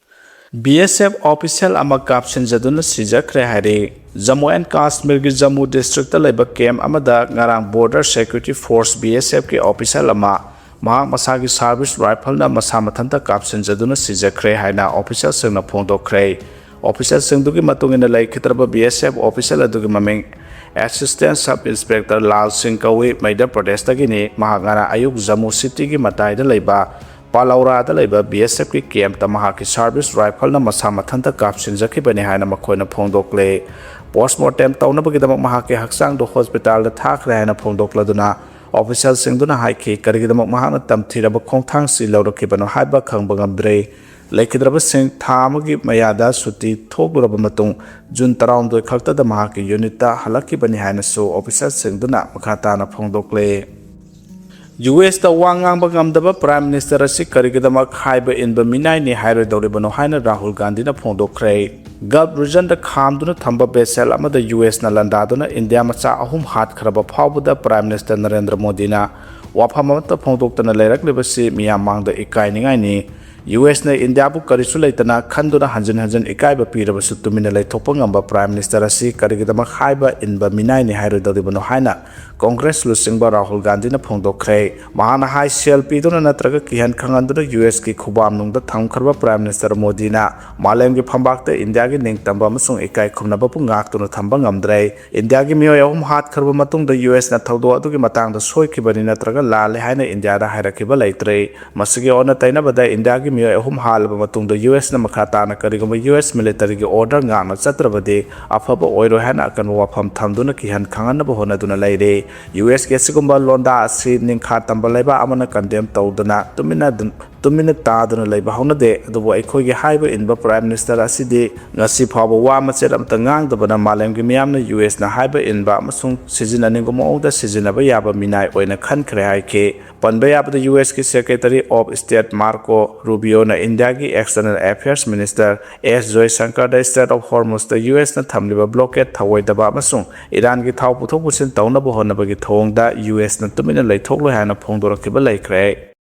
ꯕꯤ ꯑꯦꯁ ꯑꯦꯐ ꯑꯣꯐꯤꯁꯤꯌꯦꯜ ꯑꯃ ꯀꯥꯞꯁꯤꯟꯖꯗꯨꯅ ꯁꯤꯖꯈ꯭ꯔꯦ ꯍꯥꯏꯔꯤ꯫ ꯖꯝꯃꯨ ꯑꯦꯟ ꯀꯥꯁꯃꯤꯔꯒꯤ ꯖꯝꯃꯨ ꯗꯤꯁꯇ꯭ꯔꯤꯛꯇ ꯂꯩꯕ ꯀꯦꯝꯞ ꯑꯃꯗ ꯉꯔꯥꯡ ꯕꯣꯔꯗꯔ ꯁꯦꯀ꯭ꯌꯨꯔꯤꯇꯤ ꯐꯣꯔꯁ, ꯕꯤ ꯑꯦꯁ ꯑꯦꯐꯀꯤ ꯑꯣꯐꯤꯁꯤꯌꯦꯜ ꯑꯃ ꯃꯍꯥꯛ ꯃꯁꯥꯒꯤ ꯁꯥꯔꯚꯤꯁ ꯔꯥꯏꯐꯜꯅ ꯃꯁꯥ ꯃꯊꯟꯇ ꯀꯥꯞꯁꯤꯟꯖꯗꯨꯅ ꯁꯤꯖꯈ꯭ꯔꯦ ꯍꯥꯏꯅ ꯑꯣꯐꯤꯁꯤꯌꯦꯜꯁꯤꯡꯅ ꯐꯣꯡꯗꯣꯛꯈ꯭ꯔꯦ꯫ ꯑꯣꯐꯤꯁꯤꯌꯦꯜꯁꯤꯡꯗꯨꯒꯤ ꯃꯇꯨꯡ ꯏꯟꯅ, ꯂꯩꯈꯤꯗ꯭ꯔꯕ ꯕꯤ ꯑꯦꯁ ꯑꯦꯐ ꯑꯣꯐꯤꯁꯤꯌꯦꯜ ꯑꯗꯨꯒꯤ ꯃꯃꯤꯡ ꯑꯦꯁꯤꯁꯇꯦꯟꯠ ꯁꯕ ꯏꯟꯁꯄꯦꯛꯇꯔ ꯂꯥꯜ ꯁꯤꯡ ꯀꯧꯏ, ꯃꯩꯙ꯭ꯌ ꯄ꯭ꯔꯗꯦꯁꯇꯒꯤꯅꯤ꯫ ꯃꯍꯥꯛ ꯉꯔꯥꯡ ꯑꯌꯨꯛ ꯖꯝꯃꯨ ꯁꯤꯇꯤꯒꯤ ꯃꯇꯥꯏꯗ ꯂꯩꯕ ꯄꯥꯂꯧꯔꯥꯗ ꯂꯩꯕ ꯕꯤ ꯑꯦꯁ ꯑꯦꯐꯀꯤ ꯀꯦꯝꯞꯇ ꯃꯍꯥꯛꯀꯤ ꯁꯥꯔꯚꯤꯁ ꯔꯥꯏꯐꯜꯅ ꯃꯁꯥ ꯃꯊꯟꯇ ꯀꯥꯞꯁꯤꯟꯖꯈꯤꯕꯅꯤ ꯍꯥꯏꯅ ꯃꯈꯣꯏꯅ ꯐꯣꯡꯗꯣꯛꯂꯦ꯫ ꯄꯣꯁꯃꯣꯔꯇꯦꯝ ꯇꯧꯅꯕꯒꯤꯗꯃꯛ ꯃꯍꯥꯛꯀꯤ ꯍꯛꯆꯥꯡꯗꯨ ꯍꯣꯁꯄꯤꯇꯥꯜꯗ ꯊꯥꯈ꯭ꯔꯦ ꯍꯥꯏꯅ ꯐꯣꯡꯗꯣꯛꯂꯗꯨꯅ, ꯑꯣꯐꯤꯁꯤꯌꯦꯜꯁꯤꯡꯗꯨꯅ ꯍꯥꯏꯈꯤ, ꯀꯔꯤꯒꯤꯗꯃꯛ ꯃꯍꯥꯛꯅ ꯇꯝꯊꯤꯔꯕ ꯈꯣꯡꯊꯥꯡꯁꯤ ꯂꯧꯔꯛꯈꯤꯕꯅꯣ ꯍꯥꯏꯕ ꯈꯪꯕ ꯉꯝꯗ꯭ꯔꯦ꯫ ꯂꯩꯈꯤꯗ꯭ꯔꯕꯁꯤꯡ ꯊꯥ ꯑꯃꯒꯤ ꯃꯌꯥꯗ ꯁꯨꯇꯤ ꯊꯣꯛꯂꯨꯔꯕ ꯃꯇꯨꯡ, ꯖꯨꯟ ꯇꯔꯥꯍꯨꯝꯗꯣꯏ ꯈꯛꯇꯗ ꯃꯍꯥꯛꯀꯤ ꯌꯨꯅꯤꯠꯇ ꯍꯜꯂꯛꯈꯤꯕꯅꯤ ꯍꯥꯏꯅꯁꯨ ꯑꯣꯐꯤꯁꯤꯌꯦꯜꯁꯤꯡꯗꯨꯅ ꯃꯈꯥ ꯇꯥꯅ ꯐꯣꯡꯗꯣꯛꯂꯦ꯫ ꯌꯨ ꯑꯦꯁꯇ ꯋꯥ ꯉꯥꯡꯕ ꯉꯝꯗꯕ Prime Minister ꯑꯁꯤ ꯀꯔꯤꯒꯤꯗꯃꯛ ꯍꯥꯏꯕ ꯏꯟꯕ ꯃꯤꯅꯥꯏꯅꯤ ꯍꯥꯏꯔꯣꯏꯗꯧꯔꯤꯕꯅꯣ ꯍꯥꯏꯅ ꯔꯥꯍꯨꯜ ꯒꯥꯟꯙꯤꯅ ꯐꯣꯡꯗꯣꯛꯈ꯭ꯔꯦ꯫ Gulf regionꯗ ꯈꯥꯝꯗꯨꯅ ꯊꯝꯕ vessel ꯑꯃꯗ ꯌꯨ ꯑꯦꯁꯅ ꯂꯥꯟꯗꯥꯗꯨꯅ ꯏꯟꯗꯤꯌꯥ ꯃꯆꯥ ꯑꯍꯨꯝ ꯍꯥꯠꯈ꯭ꯔꯕ ꯐꯥꯎꯕꯗ Prime Minister ꯅꯔꯦꯟꯗ꯭ꯔ ꯃꯣꯗꯤꯅ ꯋꯥꯐꯝ ꯑꯃꯠꯇ ꯐꯣꯡꯗꯣꯛꯇꯅ ꯂꯩꯔꯛꯂꯤꯕꯁꯤ ꯃꯤꯌꯥꯝ ꯃꯥꯡꯗ ꯏꯀꯥꯏꯅꯤꯡꯉꯥꯏꯅꯤ꯫ ꯌꯨ ꯑꯦꯁꯅ ꯏꯟꯗꯤꯌꯥꯕꯨ ꯀꯔꯤꯁꯨ ꯂꯩꯇꯅ ꯈꯟꯗꯨꯅ ꯍꯟꯖꯤꯟ ꯍꯟꯖꯤꯟ ꯏꯀꯥꯏꯕ ꯄꯤꯔꯕꯁꯨ ꯇꯨꯃꯤꯟꯅ ꯂꯩꯊꯣꯛꯄ ꯉꯝꯕ Prime Minister ꯑꯁꯤ ꯀꯔꯤꯒꯤꯗꯃꯛ ꯍꯥꯏꯕ ꯏꯟꯕ ꯃꯤꯅꯥꯏꯅꯤ ꯍꯥꯏꯔꯣꯏꯗꯧꯔꯤꯕꯅꯣ ꯍꯥꯏꯅ Congress ꯂꯨꯆꯤꯡꯕ ꯔꯥꯍꯨꯜ ꯒꯥꯟꯙꯤꯅ ꯐꯣꯡꯗꯣꯛꯈ꯭ꯔꯦ꯫ ꯃꯍꯥꯛꯅ ꯍꯥꯏ, ꯁꯦꯜ ꯄꯤꯗꯨꯅ ꯅꯠꯇ꯭ꯔꯒ ꯀꯤꯍꯟ ꯈꯪꯍꯟꯗꯨꯅ ꯌꯨ ꯑꯦꯁꯀꯤ ꯈꯨꯕꯥꯝꯅꯨꯡꯗ ꯊꯝꯈ꯭ꯔꯕ Prime Minister ꯃꯣꯗꯤꯅ ꯃꯥꯂꯦꯝꯒꯤ ꯐꯝꯕꯥꯛꯇ ꯏꯟꯗꯤꯌꯥꯒꯤ ꯅꯤꯡꯇꯝꯕ ꯑꯃꯁꯨꯡ ꯏꯀꯥꯏ ꯈꯨꯝꯅꯕꯕꯨ ꯉꯥꯛꯇꯨꯅ ꯊꯝꯕ ꯉꯝꯗ꯭ꯔꯦ꯫ ꯏꯟꯗꯤꯌꯥꯒꯤ ꯃꯤꯑꯣꯏ ꯑꯍꯨꯝ ꯍꯥꯠꯈ꯭ꯔꯕ ꯃꯇꯨꯡꯗ ꯌꯨ ꯑꯦꯁꯅ ꯊꯧꯗꯣꯛ ꯑꯗꯨꯒꯤ ꯃꯇꯥꯡꯗ ꯁꯣꯏꯈꯤꯕꯅꯤ ꯅꯠꯇ꯭ꯔꯒ ꯂꯥꯜꯂꯦ ꯍꯥꯏꯅ ꯏꯟꯗꯤꯌꯥꯗ ꯍꯥꯏꯔꯛꯈꯤꯕ ꯂꯩꯇ꯭ꯔꯦ꯫ ꯃꯁꯤꯒꯤ ꯑꯣꯟꯅ ꯇꯩꯅꯕꯗ ꯏꯟꯗꯤꯌꯥꯒꯤ ꯃꯤꯑꯣꯏ ꯑꯍꯨꯝ ꯍꯥꯠꯂꯕ ꯃꯇꯨꯡꯗ ꯌꯨ ꯑꯦꯁꯅ ꯃꯈꯥ ꯇꯥꯅ ꯀꯔꯤꯒꯨꯝꯕ ꯌꯨ ꯑꯦꯁ militaryꯒꯤ order ꯉꯥꯛꯅ ꯆꯠꯇ꯭ꯔꯕꯗꯤ ꯑꯐꯕ ꯑꯣꯏꯔꯣꯏ ꯍꯥꯏꯅ ꯑꯀꯟꯕ ꯋꯥꯐꯝ ꯊꯝꯗꯨꯅ ꯀꯤꯍꯟ ꯈꯪꯍꯟꯅꯕ ꯍꯣꯠꯅꯗꯨꯅ ꯂꯩꯔꯦ꯫ ꯌꯨ ꯑꯦꯁꯀꯤ ꯑꯁꯤꯒꯨꯝꯕ ꯂꯣꯟꯗꯥ ꯑꯁꯤ ꯅꯤꯡꯈꯥ ꯇꯝꯕ ꯂꯩꯕꯥꯛ ꯑꯃꯅ condemn ꯇꯧꯗꯅ ꯇꯨꯃꯤꯟꯅ ꯇꯨꯃꯤꯟꯅ ꯇꯥꯗꯨꯅ ꯂꯩꯕ ꯍꯧꯅꯗꯦ꯫ ꯑꯗꯨꯕꯨ ꯑꯩꯈꯣꯏꯒꯤ ꯍꯥꯏꯕ ꯏꯟꯕ Prime Minister ꯑꯁꯤꯗꯤ ꯉꯁꯤ ꯐꯥꯎꯕ ꯋꯥ ꯃꯆꯦꯠ ꯑꯃꯠꯇ ꯉꯥꯡꯗꯕꯅ ꯃꯥꯂꯦꯝꯒꯤ ꯃꯤꯌꯥꯝꯅ ꯌꯨ ꯑꯦꯁꯅ ꯍꯥꯏꯕ ꯏꯟꯕ ꯑꯃꯁꯨꯡ ꯁꯤꯖꯤꯟꯅꯅꯤꯡꯕ ꯃꯑꯣꯡꯗ ꯁꯤꯖꯤꯟꯅꯕ ꯌꯥꯕ ꯃꯤꯅꯥꯏ ꯑꯣꯏꯅ ꯈꯟꯈ꯭ꯔꯦ ꯍꯥꯏꯈꯤ꯫ ꯄꯟꯕ ꯌꯥꯕꯗ ꯌꯨ ꯑꯦꯁꯀꯤ Secretary of State Marco Rubioꯅ ꯏꯟꯗꯤꯌꯥꯒꯤ External Affairs Minister ꯑꯦꯁ ꯖꯣꯏꯁꯪꯀꯔꯗ Strait of Hormuzꯗ ꯌꯨ ꯑꯦꯁꯅ ꯊꯝꯂꯤꯕ blockade ꯊꯧꯑꯣꯏꯗꯕ ꯑꯃꯁꯨꯡ ꯏꯔꯥꯟꯒꯤ ꯊꯥꯎ ꯄꯨꯊꯣꯛ ꯄꯨꯁꯤꯟ ꯇꯧꯅꯕ ꯍꯣꯠꯅꯕꯒꯤ ꯊꯧꯑꯣꯡꯗ ꯌꯨ ꯑꯦꯁꯅ ꯇꯨꯃꯤꯟꯅ ꯂꯩꯊꯣꯛꯂꯣꯏ ꯍꯥꯏꯅ ꯐꯣꯡꯗꯣꯔꯛꯈꯤꯕ ꯂꯩꯈ꯭ꯔꯦ꯫